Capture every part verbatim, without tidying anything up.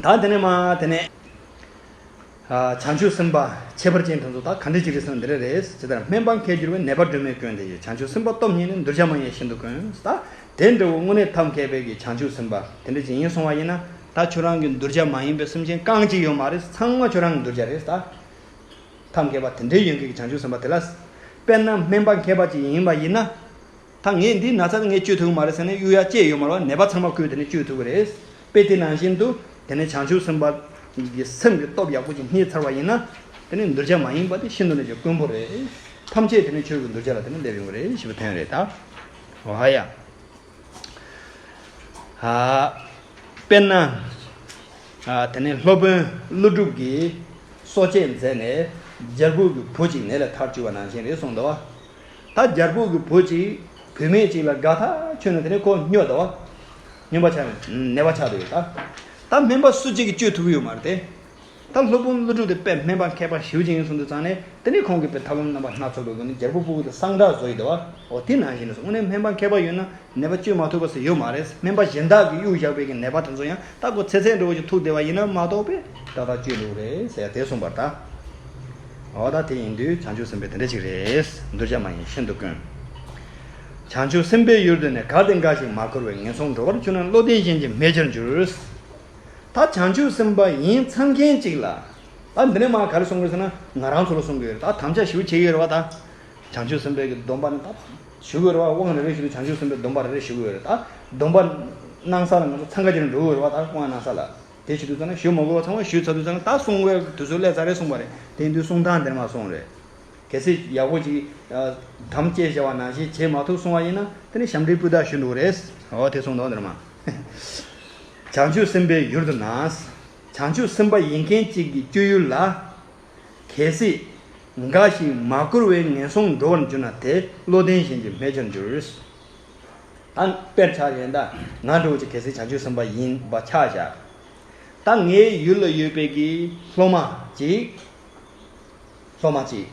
ད་དེ་ནས་མ་དེ་ནས། ཨ། བྱང་ཆུབ་སེམས་དཔའ་ཁྱད་པར་ཅན་དེ་ཚོ་ད་ག་འདྲ་ཅིག་རེད་ཟེར་ན་འདི་འདྲ་རེད། ཇི་ལྟར་སྨན་པ་མཁས་གྱུར་པས། ནད་པ་སྒྲོལ་མའི་སྐུ་ཡང་དེ་བཞིན། བྱང་ཆུབ་སེམས་དཔའ་སྟོབས་ཉིད་ནི། གདུལ་བྱ་མ་ཡིན་ཤིན་ཏུ་དཀོན། ད་དེ་འདྲ་བོ་དངོས་གནས་ཐབས་མཁས་པའི་གི་བྱང་ཆུབ་སེམས་དཔའ་དེ་འདྲ་ཅིག་ཡིན་སོང་བ་ཡིན་ན། ད་ཁྱོད་རང་གི་གདུལ་བྱ་མ་ཡིན་པའི་སེམས་ཅན་རྐང་གཅིག་ཡོད་མ་རེད། ཚང་མ་ཁྱོད་རང་གི་གདུལ་བྱ་རེད། ད་ཐབས་མཁས་པ་དེ་འདྲའི་ཡོན་ཏན་གྱི་བྱང་ཆུབ་སེམས་དཔའ་དེ་ལ། དཔེར་ན་སྨན་པ་མཁས་པ་ཅིག་ཡིན་པ་ཡིན་ན། ད་ངས་འདི་ན་ཚ་ངས་བཅོས་ཐུབ་ཀྱི་མ་རེད་ཟེར་ནས་གཡུག་ཡ་ཅི་ཡོད་མ་རེད་པ། ནད་པ་ཚང་མ་ཁོས་དེ་ནས་བཅོས་ཐུབ་ཀྱི་རེད། དཔེ་དེ་ནང་བཞིན་དུ་དེ་ནས་བྱང་ཆུབ་སེམས་དཔའ་གི་སེམས་ཀྱི་སྟོབས་ཡག་པོ་ཅིག་རྙེད་ཚར་བ་ཡིན་ན། དེ་ནས་གདུལ་བྱ་མ་ཡིན་པ་དེ་ཤིན་ཏུ་ནས་ཀྱང་དཀོན་པོ་རེད། ཐམས་ཅད་དེ་ནས་ཁྱོད་ཀྱི་གདུལ་བྱ་ལ་དེ་ནས་སླེབས་ཡོང་གི་རེད་ཞེས་པའི་དོན་རེད་ད། འོ་ཡ། ཨ། དཔེར་ན། ཨ། དེ་ནས་སློབ་དཔོན་ཀླུ་སྒྲུབ་ཀྱིས་གསོ་དཔྱད་མཛད་ནས་རྒྱལ་པོ་གི་བུ་གཅིག་ནད་ལས་ཐར་བཅུག་པ་ནང་བཞིན་རེད་གསུངས་འདུག་བ། ད་རྒྱལ་པོ་གི་བུ་གཅིག་བུད་མེད་ཅིག་ལ་དགའ་ཐག་ཆོད་ནས་དེ་ནས་ཁོ་སྨྱོ་འདུག་བ། སྨྱོན་པ་ཆགས་ནས་ནད་པ་ཆགས་འདུག་ད། ད་སྨན་པ་སུ་གཅིག་གིས་བཅོས་ཐུབ་ཀྱི་ཡོད་མ་རེད་དེ། ད་སློབ་དཔོན་ཀླུ་སྒྲུབ་དེ་དཔེ་སྨན་པ་མཁས་པ་ཞེ་པོ་ཅིག་ཡིན་གསུངས་དུས་ཙང་ནས། དེ་ནས་ཁོང་གིས་དཔེ་ཐབས་ལམ་རྣམ་པ་སྣ་ཚོགས་པའི་སྒོ་ནས་རྒྱལ་པོ་ཕྲུ་གུ་དེ་གསང་བསྒྲགས་བཟོ་ཡི་འདུག་བ། འོ་དེ་ནང་བཞིན་རེད་སོང་། དངོས་གནས་སྨན་པ་མཁས་པ་ཡོད་ན་ནད་པ་བཅོས་མ་ཐུབ་པ་ཟེར་ཡོད་མ་རེད། སྨན་པ་གཞན་དག་གིས་གཡུག་བཞག་པའི་གི་ནད་པ་དེ་ཚོ་ཡང་ད་ཁོ་ཚེ་ཚད་འདྲ་བོ་ཅིག་ཐུག་བསྡད་པ་ཡིན་ན་མ་གཏོགས་པས་ཏག་ཏག་བཅོས་འགྲོ་གི་རེད་ཟེར་ཡ་དེ་གསུངས་པ་རེད་ད། འོ་ད་དེ་ཡིན་དུས་བྱང་ཆུབ་སེམས་དཔའ་དེ་འདྲ་ཅིག་རེད། གདུལ་བྱ་མ་ཡིན་ཤིན་ཏུ་དཀོན། བྱང་ཆུབ་སེམས་དཔའི་ཡུལ་དུ་ནི། གལ་ཏེ་འགའ་ཞིག་མ་བཀུར་བས། ངན་སོང་འགྲོ་བར་གྱུར་ན། བློ་ལྡན་གཞན་གྱིས་སྨད་ཆར་འགྱུར། ད་བྱང་ཆུབ་སེམས་དཔའ་ཡིན་ཚར་མཁན་ཅིག་ལ། ད་འདི་ནས་མར་ག་རེ་གསུང་གི་ཡོད་ཟེར་ན། ང་རང་ཚོ་ལ་གསུང་གི་ཡོད་རེད། ད་དམ་བཅའ་ཞེ་པོ་བྱེད་ཀྱི་ཡོད་རེད་བ་ད། བྱང་ཆུབ་སེམས་དཔའི་གི་སྡོམ་པ་ནི་ད་ཞུ་གི་ཡོད་རེད་བ། དབང་རེ་རེ་ཞུ་དུས་བྱང་ཆུབ་སེམས་དཔའི་སྡོམ་པ་རེ་རེ་ཞུ་གི་ཡོད་རེད་ད། སྡོམ་པ་གནང་ས་ལ་ང་ཚོ་འཚང་ཁ་བྱས་ནས་འགྲོ་གི་ཡོད་རེད་བ་ད། དབང་གནང་ས་ལ། དེ་བྱེད་དུས་ཙང་ན་ཞུ་མ་དགོས་པ་ཚང་མ་ཞུས་ཚར་དུས་ཙང་ན་ད་གསུང་བའི་དུས་ཚོད་སླེབས་ཚར་རེད་གསུངས་པ་རེད། དེ་ཡིན་དུས་གསུང་སྟངས་དེར་མ་གསུངས་རེད། གལ་སྲིད་ཡག་པོ་ཅིག་དམ་བཅས་བྱ་བ་ནང་བཞིན་བྱེད་མ་ཐུབ་སོང་བ་ཡིན་ན། དེ་ནི་ཞབས་འདྲེན་སྤུས་དག་ཞུ་འགྲོ་རེད། འོ་དེ་གསུངས་འདུག་འདིར་མ། བྱང་ཆུབ་སེམས་དཔའི་ཡུལ་དུ་ན། བྱང་ཆུབ་སེམས་དཔའ་ཡིན་མཁན་གཅིག་གི་སྤྱོད་ཡུལ་ལ། གལ་སྲིད་འགའ་ཞིག་མ་བཀུར་བས་ངན་སོང་འགྲོ་བར་འགྱུར་ན། དེ་བློ་ལྡན་གཞན་གྱིས་སྨད་ཆར་འགྱུར། ད་དཔེར་ཆ་ཡིན་ད། ང་འདྲ་བོ་ཅིག་གལ་སྲིད་བྱང་ཆུབ་སེམས་དཔའ་ཡིན་པ་ཆ་བཞག་ད་ངའི་ཡུལ་ལ་ཡོད་པའི་གི་སློབ་མ་ཅིག་སློབ་མ་ཅིག་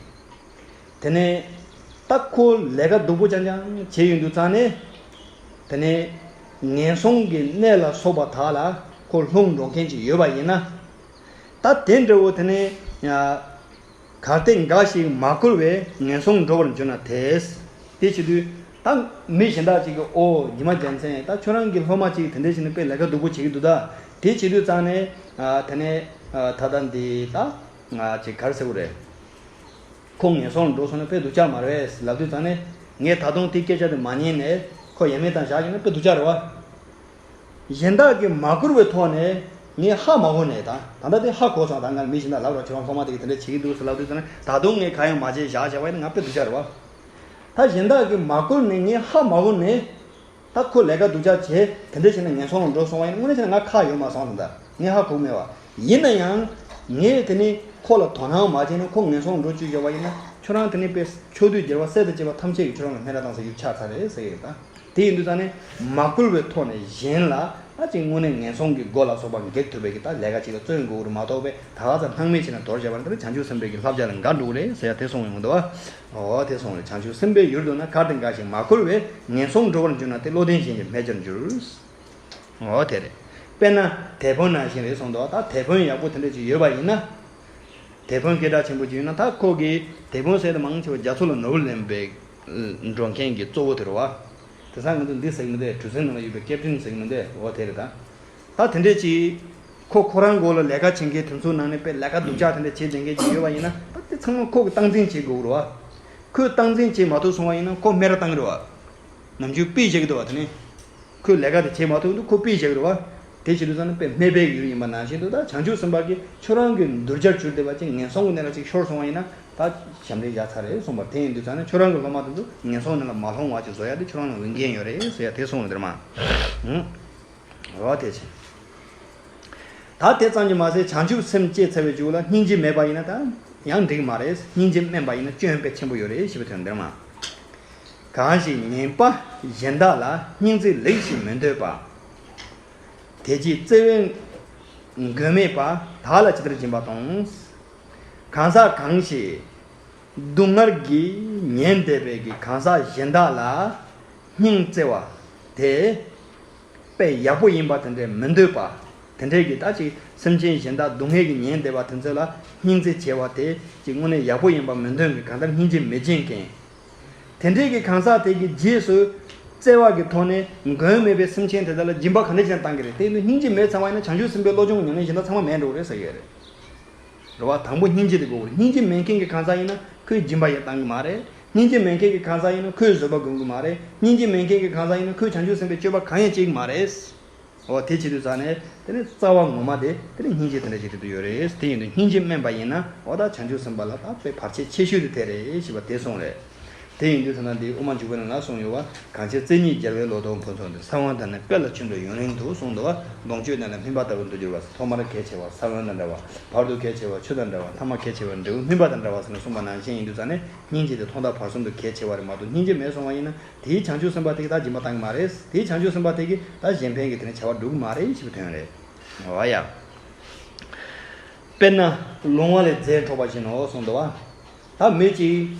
དེ་ནས་ད་ཁོ་ལས་ཀ་སྡུག་པོ་རྐྱང་རྐྱང་བྱས་ཡོང་དུས་ཙང་ནས། དེ་ནས་ངན་སོང་གི་གནས་ལ་སོགས་པ་དག་ལ་ཁོ་ལྷུང་འགྲོ་མཁན་ཅིག་ཡོད་པ་ཡིན་ན། ད་དེ་འདྲ་བོ་དེ་ནས་ཡ། གལ་ཏེ་འགའ་ཞིག་མ་བཀུར་བས་ངན་སོང་འགྲོ་བར་འགྱུར་ན་དེས། དེ་བྱེད་དུས་ད་མི་གཞན་དག་ཅིག་གིས། ཨོ་ཉི་མ་རྒྱལ་མཚན། ད་ཁྱོད་རང་གི་སློབ་མ་ཅིག་དེ་འདྲ་བྱས་ནས་དཔེ་ལས་ཀ་སྡུག་པོ་བྱེད་ཀྱི་འདུག་ད། དེ་བྱེད་དུས་ཙང་ནས། ཨ། དེ་ནས་ཨ། ད་ལྟ་འདི་ད་ང་ཅིག་ག་རེ་ཟེར་དགོས་རེད། ཁོང་ངན་སོང་ལ་འགྲོ་སོང་ན་དཔེ་སྡུག་ཅག་མ་རེད་ལབ་དུས་ཙང་ནས། ངས་ད་དུང་དེ་སྐད་ཆ་དེ་མ་ཉན་ནས་ཁོ་ཡ་མེད་བཏང་བཞག་ཡོད་ན་དཔེ་སྡུག་ཅག་རེད་བ། གཞན་དག་གིས་མ་བཀུར་བའི་ཐོག་ནས་ངས་ཧ་མ་གོ་ནས། ད་ད་ལྟ་དེ་ཧ་གོ་སོང་། ད་ང་མི་གཞན་དག་ལབ་རོགས། ཁྱེད་རང་སློབ་མ་དེ་གིས་དེ་འདྲ་བྱེད་ཀྱི་འདུག་ཟེར་ལབ་དུས་ཙང་ནས། ད་དུང་ངས་གང་ཡང་མ་བྱས་བཞག་བྱས་པ་ཡིན་ན་ང་དཔེ་སྡུག་ཅག་རེད་བ། ད་གཞན་དག་གིས་མ་བཀུར་ནས་ངས་ཧ་མ་གོ་ནས། ད་ཁོ་ལས་ཀ་སྡུག་ཅག་བྱས་དེ་འདྲ་བྱས་ནས་ངན་སོང་ལ་འགྲོ་སོང་བ་ཡིན་ན། དངོས་གནས་བྱས་ན་ང་ཁག་ཡོད་མ་སོང་། ད་ལྟ་ངས་ཧ་གོ་མེད་བ། ཡིན་ན་ཡང་ངས་དེ་ནི་ཁོ་ལ་དོ་སྣང་མ་བྱས་ནས་ཁོ་ངན་སོང་ལ་འགྲོ་བཅུག་བཞག་པ་ཡིན་ན། ཁྱོད་རང་དེ་ནི་དཔེ་ཕྱོགས་དུས་རྒྱལ་བ་སྲས་དང་བཅས་པ་ཐམས་ཅད་ཀྱིས་ཁྱོད་རང་ལ་སྨད་ར་བཏང་ས་ཡོད་ཆགས་ཚར་རེད་ཟེར་གྱི་རེད་ད། དེ་ཡིན་དུས་ཙང་ནས་མ་བཀུར་བའི་ཐོག་ནས་གཞན་ལ་ད་ཅིག་དངོས་གནས་ངན་སོང་གི་སྒོ་ལ་སོགས་པ་འགེབས་ཐུབ་པའི་གི་ད་ལས་ཀ་ཅིག་ལ་བརྩོན་དགོས་རེད་མ་གཏོགས་པས། ད་ག་ཚོད་སྣང་མེད་བྱས་ནས་དོར་བྱས་པ་ན་དེ་ནི་བྱང་ཆུབ་སེམས་དཔའི་གི་བསླབ་བྱ་ལ་འགལ་འགྲོ་གི་རེད་ཟེར་ཡ་དེ་གསུངས་ཡོང་གི་འདུག་བ། འོ་དེ་གསུངས་རེད། བྱང་ཆུབ་སེམས་དཔའི་ཡུལ་དུ་ན། གལ་ཏེ་འགའ་ཞིག་མ་བཀུར་བས་ངན་སོང་འགྲོ་བར་འགྱུར་ན། དེ་བློ་ལྡན་གཞན་གྱིས་སྨད་ཆར་འགྱུར། འོ་དེ་རེད། དཔེར་ན་དེད་དཔོན་ནང་བཞིན་རེད་གསུངས་འདུག་ད་དེད་དཔོན་ཡག་པོ་དེ་འདྲ་ཅིག་ཡོད་པ་ཡིན་ན། དེད་དཔོན་སྐད་གྲགས་ཆེན་པོ་ཅིག་ཡོད་ན། ད་ཁོ་གིས་དེད་དཔོན་ཟེར་དེ་མང་ཆེ་བ་རྒྱ་མཚོ་ལ་ནོར་བུ་ལེན་པའི་འགྲོ་མཁན་གྱི་གཙོ་བོ་དེ་རེད་བ། དེང་སང་ང་ཚོ་འདི་ཟེར་གྱི་མི་འདུག་གྲུ་གཟིངས་ནང་ལ་ཡོད་པའི་ཀེབ་ཏིན་ཟེར་གྱི་མི་འདུག་འོ་དེ་རེད་ད། ད་དེ་འདྲས་ཅིག་ཁོ་ཁོ་རང་མགོ་ལ་ལས་ཀ་བྱེད་མཁན་དེ་ཚོའི་ནང་ནས་དཔེ་ལས་ཀ་སྡུག་ཅག་དེ་འདྲ་བྱེད་བསྡད་མཁན་ཅིག་ཡོད་པ་ཡིན་ན། ད་དེ་ཚང་མ་ཁོ་གིས་སྟངས་འཛིན་བྱེད་དགོས་རེད་བ། ཁོས་སྟངས་འཛིན་བྱེད་མ་ཐུབ་སོང་བ་ཡིན་ན་ཁོ་སྨད་ར་བཏང་གི་རེད་བ། ནམ་རྒྱུན་ཕུད་བཞག་གི་འདུག་བ། དེ་ནས་ཁོས་ལས་ཀ་དེ་བྱེད་མ་ཐུབ་འདུག་ཁོ་ཕུད་བཞག་གི་རེད་བ། དེ་བྱེད་དུས་ཙང་ནས་དཔེ་སྨད་པའི་ཡུལ་ཡིན་པ་ནང་བཞིན་དུ། ད་བྱང་ཆུབ་སེམས་དཔའ་གིས་ཁྱོད་རང་གི་གདུལ་བྱར་གྱུར་བསྡད་པ་ཅིག་ངན་སོང་གི་གནས་ལ་ཅིག་ཤོར་སོང་བ་ཡིན་ན། ད་ཞབས་འདྲེན་བཞག་ཚར་རེད་གསུངས་པ་རེད། དེ་ཡིན་དུས་ཙང་ནས་ཁྱོད་རང་གི་སློབ་མ་དེ་ཚོ་ངན་སོང་གནས་ལ་མ་ལྷུང་བ་ཅིག་བཟོ་ཡ་དེ་ཁྱོད་རང་ལ་འོས་འགན་ཡོད་རེད་ཟེར་ཡ་དེ་གསུངས་ཡོད་འདིར་མ། ཧུམ། འོ་དེ་བྱས། ད་དེ་ཙམ་གྱིས་མ་ཟད་བྱང་ཆུབ་སེམས་སྐྱེས་ཚར་བའི་མཇུག་ལ་སྙིང་རྗེ་མེད་པ་ཡིན་ན་ད་ཡང་འགྲིག་མ་རེད། སྙིང་རྗེ་དམན་པ་ཡིན་ན་སྐྱོན་དཔེ་ཆེན་པོ་ཡོད་རེད་ཞེས་པའི་དོན་འདིར་མ། གང་ཞིག་ཉེས་པ་གཞན་དག་ལ། སྙིང་བརྩེ་ལེགས་ཤིང་མི་འདོད་པ། དེ་ཅིག་བརྩེ་བས་མགོན་མེད་པ། བདག་ལ་ཇི་ལྟར་སྦྱིན་པ་གཏོང་། གང་ཟག་གང་ཞིག་སྡུག་བསྔལ་གྱིས་ཉེན་བསྡད་པའི་གི་གང་ཟག་གཞན་དག་ལ་སྙིང་བརྩེ་བ་དེ་དཔེ་ཡག་པོ་ཡིན་པ་དེ་འདྲ་མི་འདོད་པ། དེ་འདྲའི་གི་ད་ཅིག་སེམས་ཅན་གཞན་དག་སྡུག་བསྔལ་གྱིས་ཉེན་བསྡད་པ་དེ་ཚོ་ལ་སྙིང་བརྩེ་བྱས་པ་དེ་ཅིག་དངོས་གནས་ཡག་པོ་ཡིན་པ་མི་འདོན་གི། གང་ལྟར་སྙིང་རྗེ་མི་བྱེད་མཁན། དེ་འདྲའི་གི་གང་ཟག་དེ་གི་རྗེས་སུ་བརྩེ་བ་གི་ཐོག་ནས་མགོན་མེད་པའི་སེམས་ཅན་དེ་དག་ལ་སྦྱིན་པ་ག་འདྲ་བྱས་ནས་བཏང་གི་རེད། དེ་ཡིན་དུས་སྙིང་རྗེ་མེད་ཚར་བ་ཡིན་ན་བྱང་ཆུབ་སེམས་དཔའི་བློ་སྦྱོང་གི་ཉམས་ལེན་གཞན་དག་ཚང་མ་མེད་འགྲོ་གི་རེད་ཟེར་གི་རེད། རེད་བ། དང་པོ་སྙིང་རྗེ་དེ་དགོས་རེད། སྙིང་རྗེ་མེད་མཁན་གྱི་གང་ཟག་ཡིན་ན་ཁོས་སྦྱིན་པ་ཡང་བཏང་གི་མ་རེད། སྙིང་རྗེ་མེད་མཁན་གྱི་གང་ཟག་ཡིན་ན་ཁོས་བཟོད་པ་སྒོམ་གི་མ་རེད། སྙིང་རྗེ་མེད་མཁན་གྱི་གང་ཟག་ཡིན་ན་ཁོས་བྱང་ཆུབ་སེམས་དཔའི་སྤྱོད་པ་གང་ཡང་བྱེད་ཀྱི་མ་རེད། འོ་དེ་བྱེད་དུས་ཙང་ནས་དེ་ནི་རྩ་བ་ངོ་མ་དེ་དེ་ནི་སྙིང་རྗེ་དེ་འདྲ་ཞིག་རེད་འདུག་ཡོད་རེད། དེ་ཡིན་དུས་སྙིང་རྗེ་དམན་པ་ཡིན་ན་འོ་ད་བྱང་ཆུབ་སེམས་དཔའ་ལ་ད་དཔེ་བར་ཆད་ཆེ་ཤོས་དེ་དེ་རེད་ཞེས་པ་དེ་གསུངས་རེད། དེ་ཡིན་དུས་ཙ་ན་འདི་དབུ་མ་འཇུག་པའི་ནང་ལ་གསུངས་ཡོད་པ། གང་ཕྱིར་རྩེ་གཉིས་རྒྱལ་བའི་ལོ་ཏོག་ཕུན་ཚོགས་འདི། ས་བོན་དང་ནི་སྤེལ་ལ་ཆུ་འདྲ་ཡུན་རིང་དུ། གསུངས་འདུག་པ། ལོངས་སྤྱོད་རྣམས་ལ་སྨིན་པ་ལྟ་བུར་འདུ་འགྱུར་བ། ཐོག་མར་གལ་ཆེ་བ་ས་བོན་དང་འདྲ་བ། བར་དུ་གལ་ཆེ་བ་ཆུ་དང་འདྲ་བ། ཐ་མར་གལ་ཆེ་བ་འབྲས་བུ་སྨིན་པ་དང་འདྲ་བ་ཟེར་ནས་གསུངས་པ་ནང་བཞིན་ཡིན་དུས་ཙ་ནས་སྙིང་རྗེ་དེ་ཐོག་མཐའ་བར་གསུམ་དུ་གལ་ཆེ་བ་རེད་མ་གཏོགས། སྙིང་རྗེ་མེད་སོང་བ་ཡིན་ན་དེའི་བྱང་ཆུབ་སེམས་དཔའ་དེ་གིས་ད་སྦྱིན་པ་བཏང་གི་མ་རེད། དེའི་བྱང་ཆུབ་སེམས་དཔའ་དེ་གིས་ད་གཞན་ཕན་གྱི་དེ་ནས་བྱ་བ་སྒྲུབ་ཀྱི་མ་རེད་ཞེས་པའི་དོན་རེད། འོ་ཡ། དཔེར་ན་ལོང་བ་ལས་རྫས་འཕྲོག་པ་བཞིན་ནོ་གསུངས་འདུག་པ། ད་མི་གཅིག་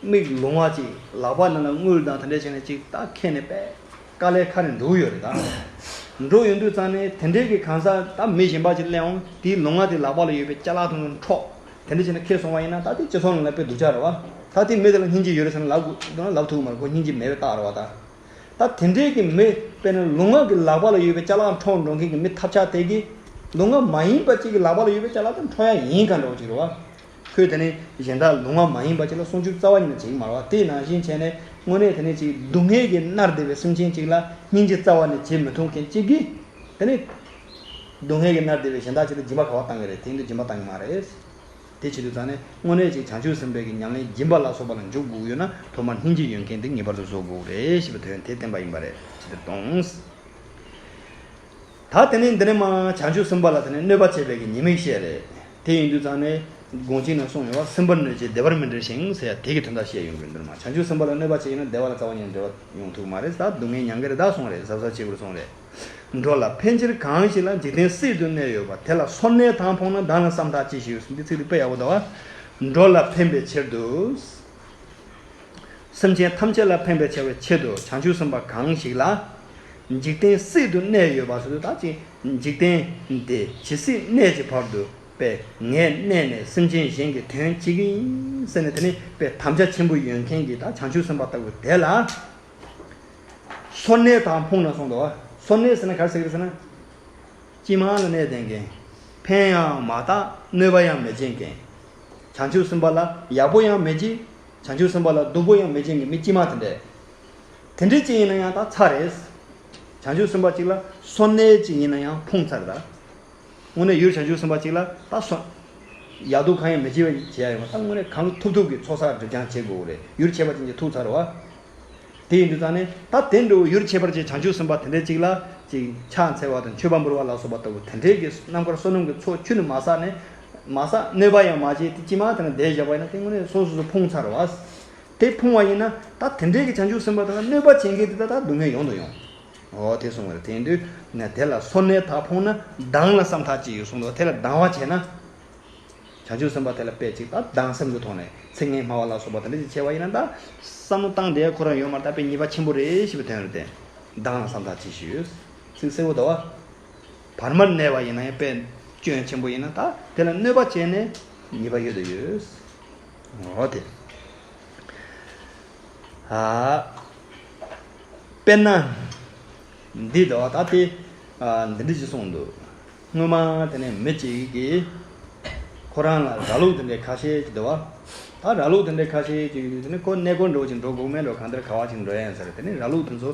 མིག་ལོང་བ་གཅིག་ལག་པ་ནང་ལ་དངུལ་དང་དེ་འདྲ་བྱས་ནས་གཅིག་ད་ཁྱེར་ནས་པས་དཀའ་ལས་ཁག་ནས་འགྲོ་གི་ཡོད་རེད། ད་འགྲོ་ཡོང་དུས་ཙང་ནས་དེ་འདྲའི་གི་གང་ཟག་ད་མི་གཞན་པ་ཅིག་སླེབས་འོང་། དེའི་ལོང་བ་དེ་ལག་པ་ལ་ཡོད་པའི་ཅ་ལག་དེ་ཚོ་འཕྲོག་དེ་འདྲ་བྱས་ནས་ཁྱེར་སོང་བ་ཡིན་ན་ད་དེ་སྤྱི་ཚོགས་ནང་ལ་དཔེ་སྡུག་ཅག་རེད་པ། ད་དེ་མི་དེ་ལ་སྙིང་རྗེ་ཡོད་རེད་ཟེར་ན་ལབ་དགོས་ན་ལབ་ཐུབ་ཀྱི་མ་རེད། ཁོ་སྙིང་རྗེ་མེད་པའི་རྟགས་རེད་པ། ད། ད་དེ་འདྲའི་གི་མི་དཔེར་ན་ལོང་བ་གི་ལག་པ་ལ་ཡོད་པའི་ཅ་ལག་འཕྲོག་འགྲོ་མཁན་གྱི་མི་ཐབས་ཆག་དེ་གིས་ལོང་བ་མ་ཡིན་པ་གཅིག་གི་ལག་པ་ལ་ཡོད་པའི་ཅ་ལག་དེ་འཕྲོག་ཡ་ཡིན་ག་འདྲ་བོ་ཅིག་རེད་པ། ཁོས་དེ་ནས་གཞན་དག་ལོང་བ་མ་ཡིན་པ་ཅིག་ལ་སྲུང་སྐྱོབ་རྩ་བ་ཉིད་ནས་བྱེད་ཀྱི་མ་རེད་པ། དེ་ནང་བཞིན་བྱས་ནས་དངོས་གནས་དེ་ནས་ཅིག་སྡུག་བསྔལ་གྱིས་མནར་བསྡད་པའི་སེམས་ཅན་ཅིག་ལ་སྙིང་རྗེ་རྩ་བ་ནས་བྱེད་མི་ཐུབ་མཁན་གཅིག་གིས་དེ་ནས་སྡུག་བསྔལ་གྱིས་མནར་བསྡད་པའི་གཞན་དག་ཅིག་ལ་སྦྱིན་པ་ག་པར་བཏང་གི་རེད། དེ་ཡིན་དུས་སྦྱིན་པ་བཏང་གི་མ་རེད། དེ་བྱེད་དུས་ཙང་ནས་དངོས་གནས་ཅིག་བྱང་ཆུབ་སེམས་དཔའི་གི་ཉམས་ལེན་སྦྱིན་པ་ལ་སོགས་པ་ལ་འཇུག་དགོས་ཡོད་ན་ཐོག་མར་སྙིང་རྗེ་ཡོད་མཁན་དེ་ངེས་པར་དུ་བཟོ་དགོས་རེད་ཞེས་པའི་དོན་དེ་བསྟན་པ་ཡིན་པ་རེད། ཇི་ལྟར་གཏོང་། ད་དེ་ནས་འདི་ནས་མར་བྱང་ཆུབ་སེམས་དཔའ་ལ་དེ་ནས་གནོད་པ་བྱེད་པའི་གི་ཉེས་དམིགས་བཤད་རེད། དེ་ཡིན་དུས་ཙང་ནས་དགོངས་གཅིག་ནང་གསུངས་ཡོད་པ། སེམས་པར་གནོད་བྱེད་བདེ་བར་མི་འགྲེང་ཞིང་ཟེར་ཡ་དེ་གི་དོན་དག་བཤད་ཡོང་གི་འདུག་མ། བྱང་ཆུབ་སེམས་དཔའ་ལ་གནོད་པ་བྱེད་ཡོང་ན་བདེ་བ་ལ་རྩ་བ་ཉིད་ནས་འབྲེལ་བ་ཡོང་ཐུབ་མ་རེད། ད་སྡུག་བསྔལ་མྱང་གི་རེད་ད་གསུངས་རེད། གཟབ་གཟབ་བྱེད་དགོས་གསུངས་རེད། འགྲོ་ལ་ཕན་ཕྱིར་གང་ཞིག་ལ། འཇིག་རྟེན་སྲིད་དུ་གནས་ཡོད་པ། དེ་ལ་སོ་གནས་དང་ཕོངས་ན། སྡང་ལ་བསམ་ཐག་ཅི་ཞིག་ཡོད། འདི་ཚིག་འདི་དཔེ་ཡག་པོ་འདུག་པ། འགྲོ་ལ་ཕན་པའི་ཕྱིར་དུ། སེམས་ཅན་ཐམས་ཅད་ལ་ཕན་པར་བྱ་བའི་ཆེད་དུ་བྱང་ཆུབ་སེམས་དཔའ་གང་ཞིག་ལ། འཇིག་རྟེན་སྲིད་དུ་གནས་ཡོད་པ་ཟེར་དུས་ད་ཅིག་འཇིག་རྟེན་འདི་ཇི་སྲིད་གནས་ཀྱི་བར་དུ་པས་ངས་གནས་ནས་སེམས་ཅན་གཞན་གྱི་དོན་བྱེད་ཀྱི་ཡིན་ཟེར་ནས་དེ་ནི་པས་དམ་བཅའ་ཆེན་པོ་ཡོད་མཁན་གྱི་ད་བྱང་ཆུབ་སེམས་དཔའ་ལྟ་བུ་དེ་ལ། སོ་གནས་དང་ཕོངས་ན་གསུངས་འདུག་པ། སོ་གནས་ཟེར་ན་ག་རེ་ཟེར་གི་རེད་ཟེར་ན། སྤྱི་དམངས་ལ་གནས་བསྡད་མཁན། ཕན་ཡང་མ་བཏགས་གནོད་པ་ཡང་མི་བྱེད་མཁན། བྱང་ཆུབ་སེམས་དཔའ་ལ་ཡག་པོ་ཡང་མི་བྱེད། བྱང་ཆུབ་སེམས་དཔའ་ལ་སྡུག་པོ་ཡང་མི་བྱེད་མཁན་མི་སྤྱི་དམངས་དེ་འདྲས། དེ་འདྲས་ཅིག་ཡིན་ན་ཡང་ད་ཚར་རེད། བྱང་ཆུབ་སེམས་དཔའ་ཅིག་ལ་སོ་གནས་ཅིག་ཡིན་ན་ཡང་ཕོངས་ཚར་རེད་ད། དངོས་གནས་ཡུལ་བྱང་ཆུབ་སེམས་དཔའ་ཅིག་ལ་ད་སོ། ཡག་སྡུག་གང་ཡང་མི་བྱེད་པ་བྱེད་ཡ་ཡོང་བ་ད་དངོས་གནས་གང་ཐུབ་ཐུབ་ཀྱིས་ཚོགས་བསགས་སྒྲིབ་སྦྱང་བྱེད་དགོས་རེད། ཡུལ་ཆད་པ་ཅན་གྱི་ཐུག་ཚར་རེད་བ། དེ་ཡིན་དུས་ཙང་ནས་ད་དེ་འདྲ་བོ་ཡུལ་ཆད་པ་ཅན་བྱང་ཆུབ་སེམས་དཔའ་དེ་འདྲ་ཅིག་ལ་ཅིག་ཕྱག་འཚལ་བ་དང་མཆོད་པ་འབུལ་བ་ལ་སོགས་པ་ལྟ་བུ་དེ་འདྲའི་གི་རྣམ་དཀར་བསོད་ནམས་ཀྱི་ཚོགས་ཁྱོན་ནས་མ་བསགས་ནས། མ་བསགས་གནོད་པ་ཡང་མ་བྱས་ཏེ་སྤྱི་དམངས་དེ་ན་བསྡད་བཞག་པ་ཡིན་ན་དེ་དངོས་གནས་སོ་སོ་སོ་ཕོངས་ཚར་བ། དེ་ཕོངས་པ་ཡིན་ན་ད་དེ་འདྲའི་གི་བྱང་ཆུབ་སེམས་དཔའ་དེ་ལ་གནོད་པ་བྱེད་མཁན་དེ་ད་ད་སྡུག་བསྔལ་ཡོང་དུ་ཡོང་། འོ་དེ་གསུངས་པ་རེད། དེ་ཡིན་དུས་ན་དེ་ལ་སོ་གནས་དང་ཕོངས་ན་སྡང་ལ་བསམ་ཐག་ཅི་ཡོད་གསུངས་འདུག་དེ་ལ་སྡང་བ་བྱས་ན། བྱང་ཆུབ་སེམས་དཔའ་དེ་ལ་དཔེ་ཅིག་ད་སྡང་སེམས་ཀྱི་ཐོག་ནས་ཚིག་ངན་སྨྲ་བ་ལ་སོགས་པ་དེ་འདྲ་ཅིག་བྱས་པ་ཡིན་ན་ད་བསམ་བློ་བཏང་བསྡད་ཁོ་རང་ཡོད་མ་རེད། ད་དཔེ་ཉེས་པ་ཆེན་པོ་རེད་ཞེས་པའི་དོན་རེད་དེ། སྡང་ལ་བསམ་ཐག་ཅི་ཞིག་ཡོད། ཚིག་གསལ་པོ་འདུག་བ། བར་མར་གནས་པ་ཡིན་ན་ཡང་དཔེ་སྐྱོན་ཆེན་པོ་ཡིན་ན་ད་དེ་ལ་གནོད་པ་བྱས་ནས་ཉེས་པ་ཡོད་དུ་ཡོད། འོ་དེ། ཨ། དཔེར་ན། འདི་ལྟ་བ་ད་དེ། ཨ། འདི་འདྲ་ཞིག་གསུངས་འདུག་སྔོན་མ་དེ་ནས་མི་གཅིག་གིས་ཁོ་རང་ལ་ར་ལུག་དེ་འདྲའི་ཁ་ཤས་ཅིག་འདུག་བ། ད་ར་ལུག་དེ་འདྲའི་ཁ་ཤས་ཅིག་ཡོད་དུས་དེ་ནས་ཁོ་གནས་སྐོར་འགྲོ་ཅིག་འགྲོ་དགོས་མེད་འགྲོ་གང་ལྟར་ག་བ་ཅིག་འགྲོ་ཡ་ཡིན་ཟེར། དེ་ནས་ར་ལུག་དེ་ཚོ་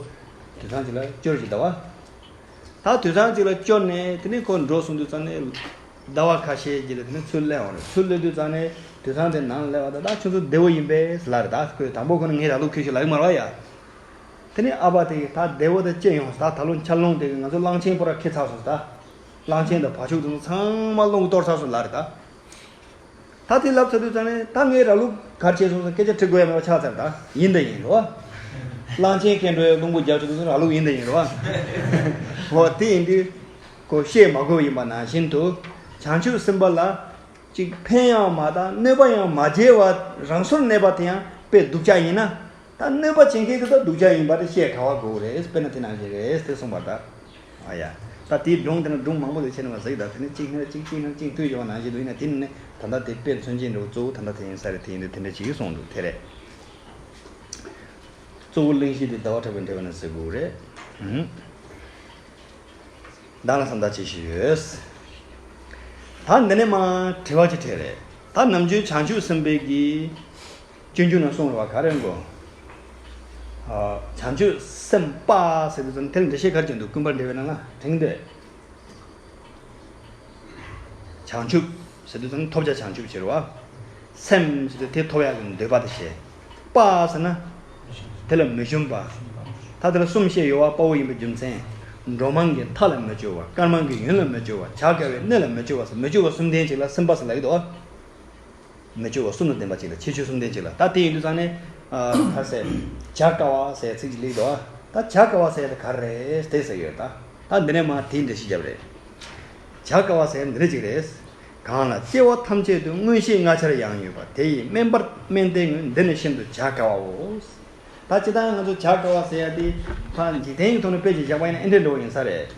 དུད་ཚང་ཅིག་ལ་སྐྱོར་ཅིག་འདུག་བ། ད་དུད་ཚང་ཅིག་ལ་སྐྱོར་ནས་དེ་ནས་ཁོ་འགྲོ་སོང་དུས་ཙང་ནས། ཟླ་བ་ཁ་ཤས་རྗེས་ལ་དེ་ནས་ཚུར་སླེབས་འོང་རེད། ཚུར་སླེབས་དུས་ཙང་ནས་དུད་ཚང་དེ་ནང་སླེབས་པ་ད་ད་ཁྱོད་ཚོ་བདེ་བོ་ཡིན་པས་ལབ་རེད། ད་ཁོས་དང་པོ་ཁོ་ན་ངས་ར་ལུག་ཁྱེར་ཤོག་ལབ་ཀྱི་མ་རེད་བ་ཡ། དེ་ནས་ཨ་ཕ་དེ་གིས་ད་བདེ་བོ་དེ་ཅི་ཡོང་ད་ད་ལོ་འཁྱགས་རླུང་དེ་གིས་ང་ཚོ་གླང་ཆེན་པོ་ར་ཁྱེར་ཚར་སོང་ད། གླང་ཆེན་དང་བ་ཕྱུགས་དེ་ཚོ་ཚང་མ་རླུང་གིས་གཏོར་ཚར་སོང་ལབ་རེད་ད། ད་དེ་ལབ་ཚར་དུས་ཙང་ནས་ད་ངའི་ར་ལུག་གར་བྱས་སོང་ཟེར་སྐད་ཆ་དྲི་དགོས་ཡ་མེད་པ་ཆགས་ཚར་ད། ཡིན་ད་ཡིན་རོ། གླང་ཆེན་ཁྱེར་འགྲོ་ཡ་རླུང་བུ་རྒྱབ་བྱས་དུས་ཙང་ར་ལུག་ཡིན་ད་ཡིན་རོ། འོ་དེ་ཡིན་དུས་ཁོ་བཤད་མ་དགོས་པ་ཡིན་པ་ནང་བཞིན་དུ་བྱང་ཆུབ་སེམས་དཔའ་ལ་ཅིག་ཕན་ཡང་མ་བཏགས་གནོད་པ་ཡང་མ་བྱས་པ་རང་སོར་གནས་པ་དེ་ཡང་དཔེ་སྡུག་ཅག་ཡིན་ན། ད་གནོད་པ་བྱེད་མཁན་དེ་ད་སྡུག་ཅག་ཡིན་པ་དེ་བཤད་ག་བ་དགོས་རེད། དཔེར་ན་དེ་ནང་བཞིན་རེད་དེ་གསུངས་པ་ད། ཨ་ཡ། ད་དེའི་སྒྲུང་དེ་ནི་སྒྲུང་མང་པོ་ལས་ཆེ་ནི་མ་ཟིག་ད་དེ་ནི་གཅིག་ནི་གཅིག་གཅིག་ནི་གཅིག་མཐུད་ཡོད་པ་ནང་བཞིན་འདུག་ཡིན་ན་དེ་ནི་ད་ལྟ་དེ་དཔེ་མཚོན་བྱེད་འདྲ་བོ་གཙོ་བོ་ད་ལྟ་དེ་ཡིན་ས་རེད། དེ་ཡིན་དུས་དེ་འདྲ་ཅིག་གསུངས་འདུག་དེ་རེད། གཙོ་བོ་གླེང་གཞི་དེ་ཟླ་བ་གྲགས་པའི་འགྲེལ་པ་ནས་ཟེར་དགོས་རེད། ཨུམ། བདག་ལ་བསམ་དག་ཅི་ཞིག་ཡོད། ད་འདི་ནས་མ་དྲི་བ་ཅིག་དྲིས་རེད། ད་ནམ་རྒྱུན་བྱང་ཆུབ་སེམས་དཔའི་གི་སྤྱོད་འཇུག་ནང་གསུངས་རེད་བ། ག་རེ་གོ། ཨ། བྱང་ཆུབ་སེམས་དཔའ་ཟེར་དུས་ཙམ་དེ་ལ་འགྲེལ་བཤད་ག་རེ་བྱས་འདུག་ཀུན་པར་འགྲེལ་པའི་ནང་ལ་དྲངས་འདོད། བྱང་ཆུབ་ཟེར་དུས་ཙམ་ཐོབ་བྱ་བྱང་ཆུབ་ཟེར་བ། སེམས་ཟེར་དུས་དེ་ཐོབ་ཡག་གི་འདོད་པ་དེ་བྱས། དཔའ་ཟེར་ན། དེ་ལ་མི་ཞུམ་པ། ད་དེ་ལ་གསུམ་བཤད་ཡོད་པ། དཔའ་བོ་ཡིན་པའི་རྒྱུ་མཚན། འགྲོ་མང་གི་མཐའ་ལ་མི་སྐྱོ་བ། སྐར་མང་གི་ཡུན་ལ་མི་སྐྱོ་བ། བྱ་དཀའ་བའི་གནས་ལ་མི་སྐྱོ་བ་ཟེར། མི་སྐྱོ་བ་གསུམ་ལྡན་ཅིག་ལ་སེམས་དཔའ་ཟེར་ལབ་ཀྱི་འདུག་མི་སྐྱོ་བ་གསུམ་ལ་ལྡན་པ་ཅིག་ལ་ཁྱད་ཆོས་གསུམ་ལྡན་ཅིག་ལ། ད་དེ་ཡིན་དུས་ཙང་ནས། ཨ། ག་རེ་ཟེར། བྱ་དཀའ་བ་ཟེར་ཚིག་ཅིག་སླེབས་འདུག་ད་བྱ་དཀའ་བ་ཟེར་དེ་ག་རེ་རེད་དེ་ཟེར་ཡོད། ད་ད་འདི་ནས་མ་དེའི་འགྲེལ་བཤད་བརྒྱབ་རེད། བྱ་དཀའ་བ་ཟེར་འདི་འདྲ་ཅིག་རེད། གང་ལ་སྐྱེ་བ་ཐམས་ཅད་དུ་མངོན་ཤེས་ལྔ་ཆར་ཡང་ཡོད་པ། དེ་ཡི་དམན་པར་དམན་བརྟེན་དངོས། འདི་ནི་ཤིན་ཏུ་བྱ་དཀའ་བའོ། ད་སྤྱིར་བཏང་ང་ཚོ་བྱ་དཀའ་བ་ཟེར་ཡ་དེ་ཕར་འཇིག་རྟེན་གྱི་ཐོག་ནས་དཔེ་ཅིག་བཞག་པ་ཡིན་ན་ཨེ་འདྲ་འདྲ་བོ་ཡིན་ས་རེད།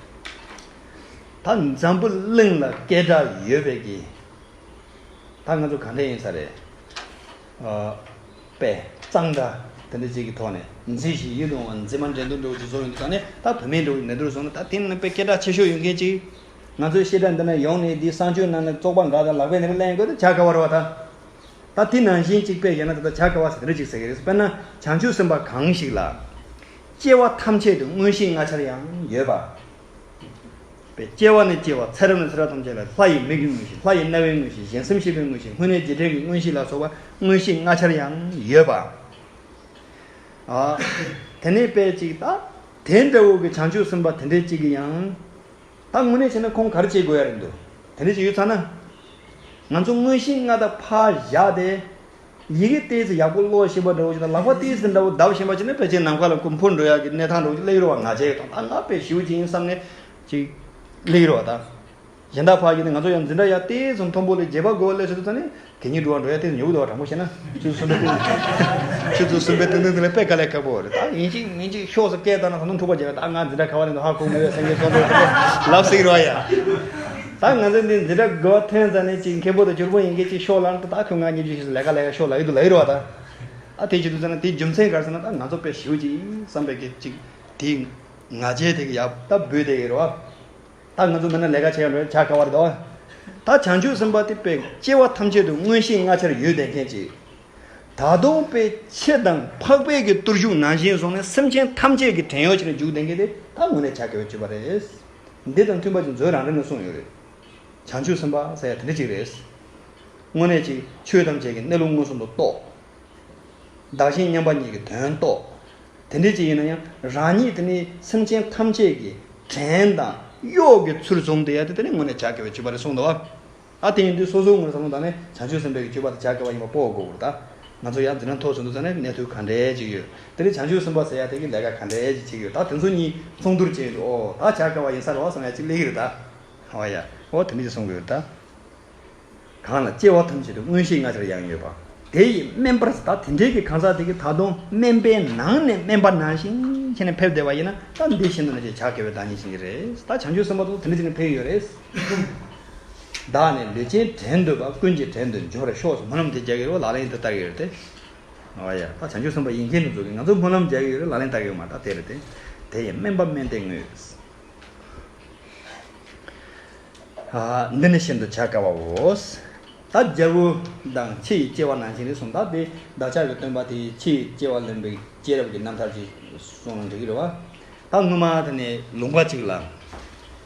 ད་འཛམ་བུ་གླིང་ལ་སྐད་གྲགས་ཡོད་པའི་གི། ད་ང་ཚོ་ག་འདྲ་ཡིན་ས་རེད། ཨ། དཔེ་གཙང་སྦྲ་དེ་འདྲ་ཅིག་གི་ཐོག་ནས་མཛེས་ཤིང་ཡིད་དུ་འོང་བ། མཛེས་མ་འགྲན་བསྡུར་འདྲ་བོ་ཅིག་བཟོ་ཡོང་དུས་ཙང་ནས། ད་བུད་མེད་འདྲ་བོ་ནས་འདུག་སོང་ན། ད་དེ་ནི་དཔེ་སྐད་གྲགས་ཆེ་ཤོས་ཡོད་མཁན་ཅིག་ང་ཚོའི་བཤད་གྲྭ་འདི་ན་ཡོང་ནས་འདིའི་གསང་སྤྱོད་ནང་ནས་བཙོག་པ་འགའ་དང་ལག་པས་འདི་འདྲ་ལེན་དགོས་ཏེ་བྱ་དཀའ་བ་རེད་བ་ད། ད་དེ་ནང་བཞིན་གཅིག་དཔེ་བཞག་ན་ད་ལྟ་བྱ་དཀའ་བ་ཟེར་དེ་འདྲ་ཅིག་ཟེར་གི་རེད། དཔེར་ན་བྱང་ཆུབ་སེམས་དཔའ་གང་ཞིག་ལ། སྐྱེ་བ་ཐམས་ཅད་དུ་མངོན་ཤེས་ལྔ་ཆར་ཡང་ཡོད་པ། པའི་སྐྱེ་བ་ནས་སྐྱེ་བ། ཚེ་རབས་ནས་ཚེ་རབས་ཐམས་ཅད་ལ། ལྷ་ཡི་མིག་གི་མངོན་ཤེས། ལྷ་ཡི་རྣ་བའི་མངོན་ཤེས། གཞན་སེམས་ཤེས་པའི་མངོན་ཤེས། སྔོན་གནས་རྗེས་དྲན་གྱི་མངོན་ཤེས་ལ་སོགས་པ་མངོན་ཤེས་ལྔ་ཆར་ཡང་ཡོད་པ། ཨ། དེ་ནས་དཔེ་གཅིག་ད། དེ་འདྲ་བོ་གི་བྱང་ཆུབ་སེམས་དཔའ་དེ་འདྲའི་གཅིག་གི་ཡང་། ད་དངོས་གནས་བྱས་ན་ཁོང་ག་རེ་བྱེད་དགོས་ཡ་རེད་འདུག་དེ་འདྲ་ཅིག་ཡོད་ཚར་ན། ང་ཚོ་མངོན་ཤེས་ལྔ་དང་ཕར་བཞག་སྟེ། ཡི་གེ་ཏོག་ཙམ་ཡག་པོ་ཀློག་ཤེས་པ་འདྲ་བོ་ཞིག་དང་། ལག་པ་ཏོག་ཙམ་འདྲ་བོ་བརྡབ་ཤེས་པ་ཅིག་ནི་ཕལ་ཆེར་ནམ་མཁའ་ལ་གོམ་འཕོ་འགྲོ་ཡག་གི་གནས་སྟངས་འདྲ་བོ་ཅིག་སླེབས་ཡོད་རེད་བ། ང་བྱས་ཡོད་དང་། ད་ང་དཔེ་ཞེ་པོ་ཅིག་ཡིན་བསམ་ནས་ཅིག་སླེབས་ཡོད་རེད་བ་ད། གཞན་དག་ཕར་ཡིན་ན་ང་ཚོ་ཡང་འཛིན་གྲྭ་ཡར་ཏོག་ཙམ་མཐོན་པོ་ལ་བརྗེ་བ་དགོས་སླེབས་སོང་དུས་ཙང་ནས། གད་སྙིགས་བྲོ་བ་འགྲོ་ཡ་དེ་ཉོ་གི་འདུག་བ། དྲང་པོ་བཤད་ན། ཆུ་ཚོད་གསུམ་པའི་སྟེང་། ཆུ་ཚོད་གསུམ་པའི་སྟེང་དེ་ལ་དཔེ་དཀའ་ལས་ཁག་པོ་རེད། ད་ཡིན་གཅིག་མིན་གཅིག་ཤོག་ཟེར་སྐད་བཏང་ན་ད་དུང་འཁྲུག་པ་རྒྱག་ཡ། ད་ང་འཛིན་གྲྭ་ག་བ་ནས་འདུག་ཧ་གོ་མེད་པའི་སེང་གེ་སོང་འགྲོ་ལབ་སྲིད་རོགས་ཡ། ད་ང་ཚོ་འདི་འཛིན་གྲྭ་དགུ་པ་ཐོན་ཙང་ནས་ཅིག་མཁན་པོ་དང་སྐྱོར་པོ་ཡིན་མཁན་ཅིག་ཤོག་ལབ་ན། ད་ཁོས་ང་སྙིང་རྗེ་ཤེས་སོང་། ལས་ཀ་ལས་ཀ་ཤོག་ལབ་ཡི་འདུག་ལབ་ཡི་རོགས་ད། ཨ་དེ་བྱེད་དུས་ཙང་ན་དེའི་རྒྱུ་མཚན་ག་རེ་ཟེར་ན། ད་ང་ཚོ་དཔེ་ཞེ་པོ་ཅིག་བསམ་པའི་གི་ཅིག་དེའི་ང་རྒྱལ་དེ་གི་ཡག་ད་འབུད་དེ་གི་རོགས། ད་ང་ཚོ་མི་སྣ་ལས་ཀ་བྱེད་ཡ་འགྲོ་ཡ་བྱ་དཀའ་བ་རེད་དོ། ད་བྱང་ཆུབ་སེམས་དཔའ་དེ་དཔེ་སྐྱེ་བ་ཐམས་ཅད་དུ་མངོན་ཤེས་ལྔ་ཆར་ཡོད་བསྡད་མཁན་ཅིག་ད་དུང་དཔེ་ཆེ་དང་འཕགས་པའི་གི་བརྟུལ་ཞུགས་ནང་བཞིན་བཟུང་ནས་སེམས་ཅན་ཐམས་ཅད་ཀྱི་བྲན་གཡོག་བྱས་ནས་བཞུགས་བསྡད་མཁན་དེ་ད་དངོས་གནས་བྱ་དཀའ་བའི་སྤྱོད་པ་རེད། འདི་དང་མཐུན་པ་ཅིག་མཛོད་རང་རེ་ནས་གསུངས་ཡོད་རེད། བྱང་ཆུབ་སེམས་དཔའ་ཟེར་ཡ་དེ་འདྲ་ཅིག་རེད། དངོས་གནས་ཅིག་ཆོས་ཐམས་ཅད་ཀྱི་གནས་ལུགས་མངོན་སུམ་དུ་རྟོགས། བདག་གཞན་མཉམ་པ་ཉིད་ཀྱི་དོན་རྟོགས། དེ་འདྲ་ཅིག་ཡིན་ན་ཡང་རང་ཉིད་དེ་ནི་སེམས་ཅན་ཐམས་ཅད་ཀྱི་བྲན་དང་གཡོག་གི་ཚུལ་བཟུང་བསྡད་ཡ་དེ་དེ་ནི་དངོས་གནས་བྱ་དཀའ་བའི་སྤྱོད་པ་རེད་གསུངས་འདུག་བ། ཨ་དེ་ཡིན་དུས་སོ་སོའི་ངོས་ནས་བསམ་བློ་བཏང་ནས་བྱང་ཆུབ་སེམས་དཔའི་གི་སྤྱོད་པ་དེ་བྱ་དཀའ་བ་ཡིན་པ་དཔོག་དགོས་ཀྱི་རེད་ད། ང་ཚོ་ཡང་འཛིན་གྲྭ་མཐོ་སོང་དུས་ཙང་ནས་གནས་ཚུལ་ག་འདྲས་ཅིག་ཡོད། དེ་ནི་བྱང་ཆུབ་སེམས་དཔའ་ཟེར་ཡ་དེ་གི་ལས་ཀ་ག་འདྲས་ཅིག་བྱེད་ཀྱི་ཡོད། ད་དེ་ཚོ་གཉིས་ཚོགས་བསྡུར་བྱས་ཡོང་དུས། ཨོ་ད་བྱ་དཀའ་བ་ཡིན་ས་རེད་བ་བསམ་ཡ་ཅིག་སླེབས་ཀྱི་རེད་ད། ཨོ་ཡ། ཨོ་དེ་འདྲ་ཅིག་གསུང་གི་ཡོད་ད། གང་ལ་སྐྱེ་བ་ཐམས་ཅད་དུ་མངོན་ཤེས་ལྔ་ཆར་ཡང་ཡོད་པ། དེ་ཡི་དམན་པར། ད་དེ་འདྲའི་གི་གང་ཟག་དེ་གི་ད་དུང་དམན་པའི་ནང་ནས་དམན་པ་ནང་བཞིན་བྱས་ནས་ཕེབས་བསྡད་པ་ཡིན་ན། ད་འདི་བཞིན་དུ་ནི་བྱ་དཀའ་བའི་བདག་ཉིད་བཞིན་གྱི་རེད། ད་བྱང་ཆུབ་སེམས་དཔའ་ཚོ་དེ་འདྲ་བྱས་ནས་ཕེབས་ཡོད་རེད། བདག་ནི་ལུས་ཅན་བྲན་འདོད་པ། ཀུན་གྱི་བྲན་དུ་འབྱོར་ཤོག་ཟེར་སྨོན་ལམ་དེ་རྒྱག་གི་རེད་བ། ལག་ལེན་དུ་བསྟར་གི་ཡོད་རེད་དེ། ཨོ་ཡ། ད་བྱང་ཆུབ་སེམས་དཔའ་ཡིན་མཁན་དེ་ཚོ་གིས་ང་ཚོ་སྨོན་ལམ་རྒྱག་གི་ཡོད་རེད། ལག་ལེན་བསྟར་གི་ཡོད་མ་རེད། ད་དེ་རེད་དེ། དེ་ཡི་དམན་པ་དམན་བརྟེན་དངོས། ཨ། འདི་ནི་ཤིན་ཏུ་བྱ་དཀའ་བའོ། ད་རྒྱལ་པོ་དང་ཕྱི་ཡི་སྐྱེ་བ་ནང་བཞིན་རེད་གསུངས། ད་དེ་བདག་ཅག་གི་སྟོན་པ་དེ་ཕྱི་ཡི་སྐྱེ་བ་ལེན་པའི་སྐྱེས་རབས་ཀྱི་རྣམ་ཐར་ཅིག་གསུངས་ན་འགྲིག་གི་རེད་བ། ད་སྔོན་མ་དེ་ནས་ལུང་པ་གཅིག་ལ་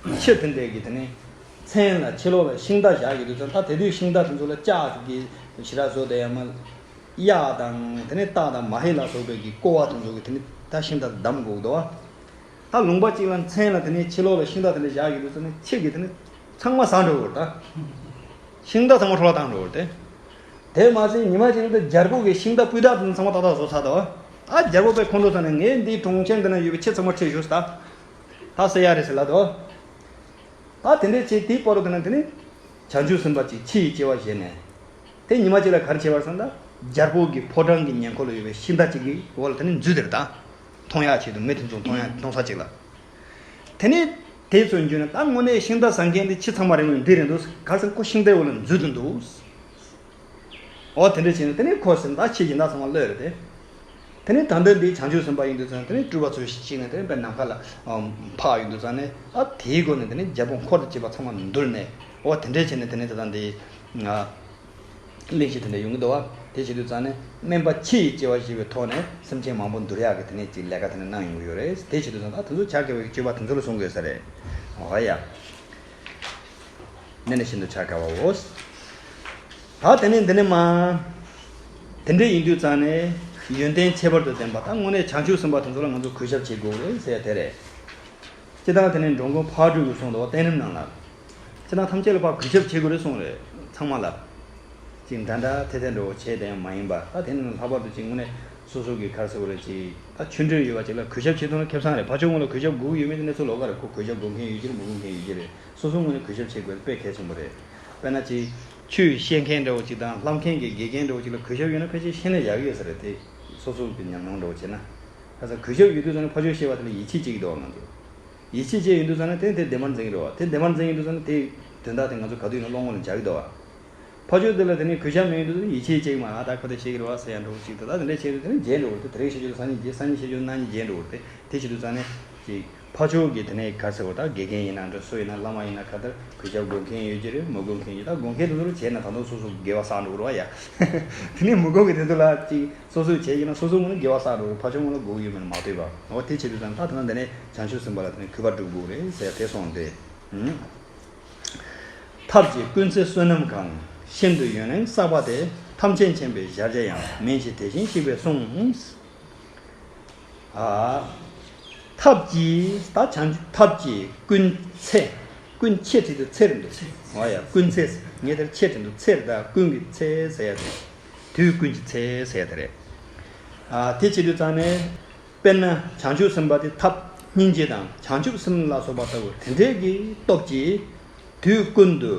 ཕྱི་དེ་འདྲས་ཀྱི་དེ་ནས་མཚན་ལ་ཕྱི་ལོགས་ལ་ཤིང་རྟ་བཞག་གི་དུས་ཙང་། ད་དེ་དུས་ཤིང་རྟ་དེ་ཚོ་ལ་ལྕགས་ཀྱི་ཞེ་དྲག་བཟོ་བསྡད་ཡ་མ། གཡག་དང་དེ་ནས་སྟག་དང་མ་ཧེ་ལ་སོགས་པའི་གི་ཀོ་བ་དེ་ཚོ་གིས་དེ་ནས་ད་ཤིང་རྟ་བསྡམས་དགོས་འདུག་བ། ད་ལུང་པ་གཅིག་ལ་མཚན་ལ་དེ་ནས་ཕྱི་ལོགས་ལ་ཤིང་རྟ་དེ་འདྲ་བཞག་ཡོད་དུས་ཙང་ནས་ཕྱི་གི་དེ་ནས་ཚང་མ་ཟ་འགྲོ་གི་རེད་ད། ཤིང་རྟ་ཚང་མ་འཕྲོ་བརླག་བཏང་འགྲོ་གི་རེད་དེ། དེ་མ་ཟད་ཉི་མ་གཅིག་ལ་ད་རྒྱལ་པོ་གི་ཤིང་རྟ་སྤུས་དག་དེ་ཚང་མ་ཏག་ཏག་བཟོས་ཚར་འདུག་ད་རྒྱལ་པོ་དཔེ་ཁོང་ཁྲོ་ཟ་ནས། ངས་འདིའི་གྲོང་ཁྱེར་འདི་ན་ཡོད་པའི་ཁྱི་ཚང་མ་ཁྲིད་ཞུས་ད། ད་ཟེར་ཡ་རེད་ཟེར་ལབ་འདུག་ད་དེ་འདྲས་བྱས་དེའི་བར་དུ་དེ་ན་དེ་ནི་བྱང་ཆུབ་སེམས་དཔའ་ཅིག་ཕྱི་ཡི་སྐྱེ་བ་བཞེས་ནས། དེ་ཉི་མ་གཅིག་ལ་ག་རེ་བྱས་པ་རེད་ཟེར་ན། ད་རྒྱལ་པོ་གི་ཕོ་བྲང་གི་ཉེ་འཁོར་ལ་ཡོད་པའི་ཤིང་རྟ་གཅིག་གི་འོག་ལ་དེ་ནི་འཛུལ་དེ་རེད་ད། མཐོང་ཡག་ཆེད་དུ་མི་དེ་ཚོ་མཐོང་ཡག་མཐོང་ས་གཅིག་ལ། དེ་ནི་ དེ་ཚོ་འཇུས་ནས་ད་དངོས་གནས་ཤིང་རྟ་ཟ་མཁན་དེ་ཁྱི་ཚང་མ་རེད་མོད། འདི་རེད་འདུག་ག་ཟེར་ཁོ་ཤིང་རྟའི་འོག་ལ་འཛུལ་དུ་འདུག་འོ་དེ་འདྲ་བྱས་ནས་དེ་ནས་ཁོ་སེམས་ད་ཁྱི་སྦྱིན་བདག་ཚང་མ་གློད་རེད་དེ། དེ་ནས་ད་ལྟ་འདི་བྱང་ཆུབ་སེམས་དཔའ་ཡིན་དུས་ཙང་དེ་ནས་སྤྲུལ་པ་ཚོ་ཞིག་ནས་དེ་ནས་དཔེ་ནམ་མཁའ་ལ་འཕགས་ཡོང་དུས་ཙང་ནས་ཨ་དེའི་སྒོ་ནས་དེ་ནས་རྒྱལ་པོ་འཁོར་དང་བཅས་པ་ཚང་མ་འདུལ་ནས། འོ་དེ་འདྲ་བྱས་ནས་དེ་ནས་ད་ལྟ་འདི་ང་གླེང་གཞི་དེ་འདྲ་ཡོང་གི་འདུག་བ། དེ་བྱེད་དུས་ཙང་ནས་སྨན་པ་ཁྱི་ཡི་སྐྱེ་བ་བཞེས་པའི་ཐོག་ནས་སེམས་ཅན་མང་པོ་འདུལ་ཡག་གི་དེ་ནས་ཅིག་ལས་ཀ་དེ་འདྲ་གནང་ཡོང་གི་ཡོད་རེད། དེ་བྱེད་དུས་ཙང་ད་དེ་ཚོ་བྱ་དགའ་བའི་སྤྱོད་པ་དེ་ཚོ་ལ་གསུང་དགོས་ས་རེད། འོ་ཡ། གནས་ནས་ཤིན་ཏུ་བྱ་དགའ་བའོ། ད་དེ་ནས་འདི་ནས་མ། དེ་འདྲ་ཡིན་དུས་ཙང་ནས་ཡོན་ཏན་ཁྱད་པར་དུ་ལྡན་པ་ད་དངོས་གནས་བྱང་ཆུབ་སེམས་དཔའ་དེ་ཚོ་ལ་ང་ཚོ་གུས་ཞབས་བྱེད་དགོས་རེད་ཟེར་དེ་རེད། སྤྱིར་བཏང་དེ་ནས་འགྲོ་མགོན་ཕག་གྲུ་གིས་གསུངས་འདུག་བསྟན་རིམ་ནང་ལ། སྤྱིར་བཏང་ཐམས་ཅད་ལ་ཕར་གུས་ཞབས་བྱེད་དགོས་རེད་གསུངས་རེད། ཚང་མ་ལ། ཅིག་འདྲ་འདྲ་ཐེ་ཐེ་འདྲ་བོ་བྱས་དེ་ཡང་མ་ཡིན་པ་ད་དེ་ནས་ལྷག་པར་དུ་ཅིག་དངོས་གནས་སོ་སོ་གི་ག་རེ་ཟེར་དགོས་རེད། ཅིག་ད་ཆོས་འབྲེལ་ཡོད་པ་ཅིག་ལ་གུས་ཞབས་བྱེད་ཐུབ་ན་ཁེ་བཟང་རེད། ཕར་ཕྱོགས་ངོས་ལ་གུས་ཞབས་དགོས་ཀྱི་ཡོད་མེད་དེ་གནས་ཚུལ་ལོགས་ཀ་རེད། ཁོ་གུས་ཞབས་དགོས་མཁན་ཡོད་ཀྱི་རེད། མི་དགོས་མཁན་ཡོད་ཀྱི་རེད། སོ་སོ་ངོས་ནས་གུས་ཞབས་བྱེད་དགོས་དཔེ་གལ་ཆེན་པོ་རེད། དཔེར་ན་ཅིག་ཆོས་བཤད་མཁན་འདྲ་བོ་ཅིག་དང་བསླབ་མཁན་གྱི་དགེ་རྒན་འདྲ་བོ་ཅིག་ལ་གུས་ཞབས་ཡོད་ན་ཕལ་ཆེར་ཤེས་ན་ཡག་གི་ཡོད་ས་རེད། དེ་སོ་སོ་གི་ཉམས་མྱོང་འདྲ་བོ་བྱས་ན། ཁ་སང་གུས་ཞབས་ཡོད་དུས་ཙང་ནས་ཕར་ཕྱོགས་བཤད་པ་དེ་ལ་ཡིད་ཆེས་བྱེད་ཀྱི་འདུག་བ་ང་ཚོ། ཡིད་ཆེས་བྱས་ཡོང་དུས་ཙང་ནས་དེ་དེ་བདེན་པར་འཛིན་གྱི་རེད་བ། དེ་བདེན་པར་འཛིན་ཡོང་དུས་ཙང་ནས་དེ་དོན་དག་དེ་ང་ཚོ་ག་དུས་ཡིན་ན་བློ་ངོ་ལ་འཇགས་ཀྱི་འདུག་བ། ཕར་ཕྱོགས་དེ་ལ་དེ་ནས་གུས་ཞབས་མེད་དུས་ཡིད་ཆེས་བྱེད་ཀྱི་མ་རེད། ད་ཁོ་དེ་བཤད་ཀྱི་རེད་བ་ཟེར་ཡ་འདྲ་བོ་ཅིག་དང་། ད་དེ་འདྲ་བྱས་དུས་དེ་ནས་བརྗེད་འགྲོ་གི་རེད་དེ། དེ་རིང་བཤད་རྒྱུ་དང་སང་ཉིན་བརྗེད། སང་ཉིན་བཤད་རྒྱུ་དང་གནངས་ཉིན་བརྗེད་འགྲོ་གི་རེད་དེ། དེ་བྱེད་དུས་ཙང་ནས་ཅིག་ཕར་ཕྱོགས་ཀྱི་དེ་ནས་ག་རེ་ཟེར་དགོས། ད་དགེ་རྒན་ཡིན་ན་འདྲ་སུ་ཡིན་ན་བླ་མ་ཡིན་ན་ག་ལྟར་གུས་ཞབས་དགོས་མཁན་ཡོད་ཀྱི་རེད། མི་དགོས་མཁན་ཡོད། ད་དགོས་མཁན་དེ་ཚོ་ལ་བྱས་ན་ད་དུང་སོ་སོ་དགེ་བ་བསགས་འགྲོ་གི་རེད་བ་ཡ། དེ་ནས་མི་དགོས་མཁན་དེ་ཚོ་ལ་ཅིག་སོ་སོས་བྱས་ཀྱི་ན་སོ་སོ་ངོས་ནས་དགེ་བ་བསགས་འགྲོ་གི་རེད། ཕར་ཕྱོགས་ངོས་ལ་དགོས་ཀྱི་ཡོད་མེད་ལ་མ་ལྟོས་པ། འོ་དེ་བྱེད་དུས་ཙང་ད་ད་ལྟ་འདི་ནས་བྱང་ཆུབ་སེམས་དཔའ་ལ་དེ་ནས་གུས་པ་སྒྲུབ་དགོས་རེད་ཟེར་དེ་གསུངས་ཏེ། ཐབས་ཀྱིས་ཀུན་ཚེ་བསོད་ནམས་གང་། ཤིན་ཏུ་ཡུན་རིང་བསགས་པ་དེ། ཐམས་ཅད་མཁྱེན་པའི་གཞལ་བྱ་ཡང་། མིན་ཕྱིར་དེ་བཞིན་གཤེགས་པས་གསུངས། ཨ། ཐབས་ཀྱིས་ད་བྱང་ཐབས་ཀྱིས་ཀུན་ཚེ། ཀུན་ཆེ་བྲིས་དུས་ཚེ་རེད་འདུག་འོ་ཡ། ཀུན་ཚེ་ངས་དེར་ཆེ་བྲིས་འདུག་ཚེ་རེད། ད་ཀུན་གྱི་ཚེ་ཟེར་ཡ་དེ། དུས་ཀུན་གྱི་ཚེ་ཟེར་ཡ་དེ་རེད། ཨ། དེ་བྱེད་དུས་ཙང་ནས། དཔེར་ན་བྱང་ཆུབ་སེམས་དཔའ་དེ་ཐབས་སྙིང་རྗེ་དང་བྱང་ཆུབ་སེམས་ལ་སོགས་པ་ལྟ་བུ་དེ་འདྲའི་གི་སྟོབས་ཀྱིས་དུས་ཀུན་ཏུ་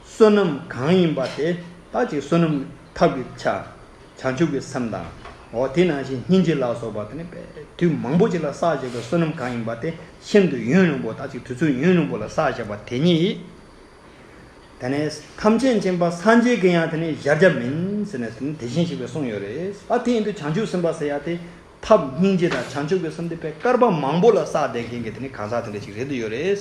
བསོད་ནམས་གང་ཡིན་པ་དེ། ད་ཅིག་བསོད་ནམས་ཐབས་ཀྱི་ཆ། བྱང་ཆུབ་ཀྱི་སེམས་དང་། འོ་དེ་ནང་བཞིན་སྙིང་རྗེ་ལ་སོགས་པ་དེ་ནི་དཔེ་དུས་མང་པོ་ཅིག་ལ་བསགས་བཞག་པའི་བསོད་ནམས་གང་ཡིན་པ་དེ་ཤིན་ཏུ་ཡུན་རིང་པོ། ད་ཅིག་དུས་ཚོད་ཡུན་རིང་པོ་ལ་བསགས་བཞག་པ་དེ་ཉིད། དེ་ནས་ཐམས་ཅད་མཁྱེན་པ་སངས་རྒྱས་ཀྱིས་ཡང་དེ་ནི་གཞལ་བྱ་མིན་ཟེར་ནས་དེ་ནི་དེ་བཞིན་གཤེགས་པས་གསུངས་ཡོད་རེད། ཨ། དེ་ཡིན་དུས་བྱང་ཆུབ་སེམས་དཔའ་ཟེར་ཡ་དེ་ཐབས་སྙིང་རྗེ་དང་བྱང་ཆུབ་ཀྱི་སེམས་དེ་དཔེ་སྐར་མ་མང་པོ་ལ་བསགས་བསྡད་མཁན་གྱི་དེ་ནི་གང་ཟག་དེ་འདྲ་ཞིག་རེད་འདུག་ཡོད་རེད།